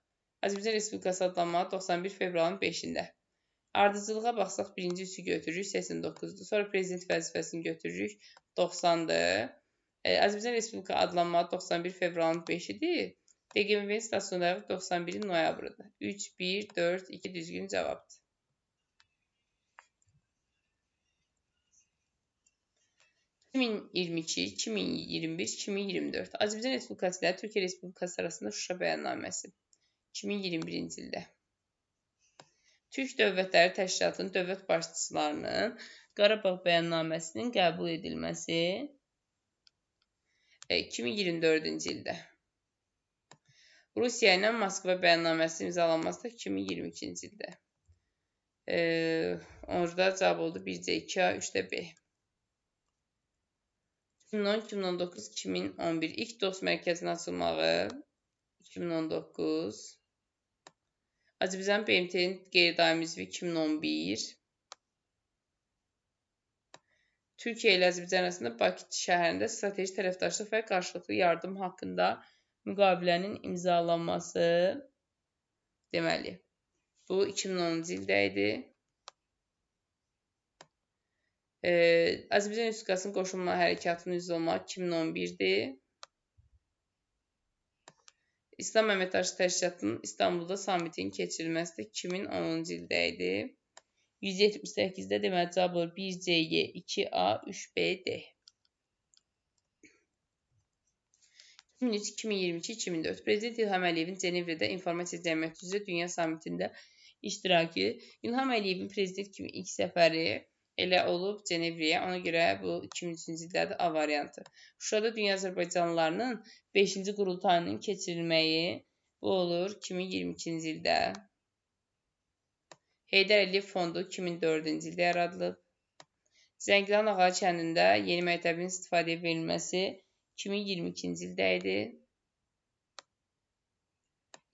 Azərbaycan Respublikası adlanmağı 91 fevralın 5-də. Ardıcılığa baxsaq birinci üçü götürürük 89-dur. Sonra prezident vəzifəsini götürürük 90-dır. Azərbaycan Respublika adlanmağı 91 fevralın 5-idir. DGMB-nin statusunu ləğvi 91-in noyabrıdır. 3, 1, 4, 2 düzgün cavabdır. 2022, 2021, 2024. Azərbaycan Respublikası ilə Türkiyə Respublikası arasında Şuşa bəyannaməsi 2021-ci ildə. Türk Dövlətləri Təşkilatının dövlət başçılarının Qarabağ bəyannaməsinin qəbul edilməsi 2024-cü ildə. Rusiya ilə Moskva bəyannaməsi imzalanması da 2022-ci ildə. Orada cavab oldu 1C, 2A, 3D B. 2010, 2019, 2011 ilk dost mərkəzinin açılmağı 2019. Azərbaycan BMT-nin qeyri-daimi üzvü 2011. Türkiyə ilə Azərbaycan arasında Bakı şəhərində strateji tərəfdaşlıq və qarşılıqlı yardım haqqında müqavilənin imzalanması deməli. Bu 2010-cu ildə idi. Azərbaycan Respublikasının qoşulma hərəkatının üzv olmağı 2011-dir. İslam Əməkdaşlıq Təşkilatının İstanbulda sammitinin keçirilməsi də 2010-cu ildə idi. 178-də deməli cavab olur 1C, 2A, 3B, D. 2003, 2022, 2004. Prezident İlham Əliyevin Cenevrədə İnformasiya Cəmiyyəti üzrə Dünya Sammitində iştirakı. İlham Əliyevin prezident kimi ilk səfəri elə olub Cenevriyə. Ona görə bu 2003-cü illərdə A variantı. Şuşada Dünya Azərbaycanlılarının 5-ci qurultayının keçirilməyi bu olur 2022-ci ildə. Heydər Əliyev Fondu 2004-cü ildə yaradılıb. Zəngilan Ağalı kəndində yeni məktəbin istifadəyə verilməsi 2022-ci ildə idi.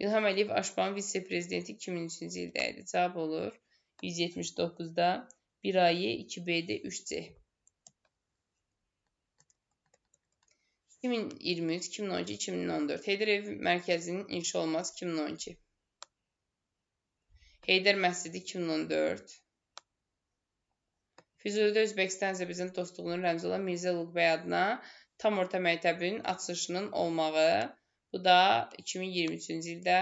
İlham Əliyev AŞPA-nın vitse-prezidenti 2003-cü ildə idi. Cavab olur 179-da 1A, 2BD, 3C. 2023, 2012, 2014. Heydər Əliyev Mərkəzinin inşa olunması 2012. Heydər Məscidi 2014. Füzulidə Özbəkistan-Azərbaycan dostluğunun rəmzi olan Mirzə Uluqbəy adına tam orta məktəbin açılışının olmağı. Bu da 2023-cü ildə.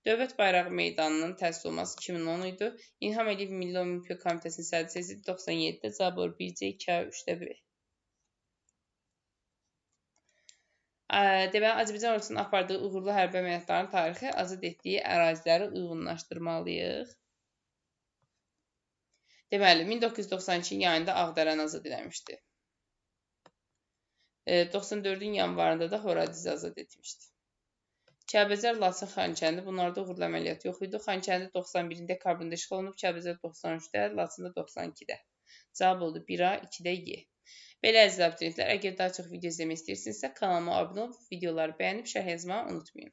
Dövlət Bayrağı Meydanının təsis olunması 2010 idi. İlham Əliyev Milli Olimpiya Komitəsinin sədri seçildi 97-də. Cavab olur 1C, 2A, 3D B. Deməli, Azərbaycan ordusunun apardığı uğurlu hərbi əməliyyatların tarixi azad etdiyi əraziləri uyğunlaşdırmalıyıq. Deməli, 1992-ci yayında Ağdərəni azad eləmişdi. 94-ün yanvarında da Horadizi azad etmişdi. Kəlbəcər, Laçın, Xankəndi. Bunlarda uğurlu əməliyyat yox idi. Xankəndi 91-in dekabrında işğal olunub, Kəlbəcər 93-də, Laçında 92-də. Cavab oldu 1A, 2-də Y. Belə əziz abituriyentlər, əgər daha çox video izləmək istəyirsinizsə, kanalıma abunə olub, videoları bəyənib, şərh yazmağı unutmayın.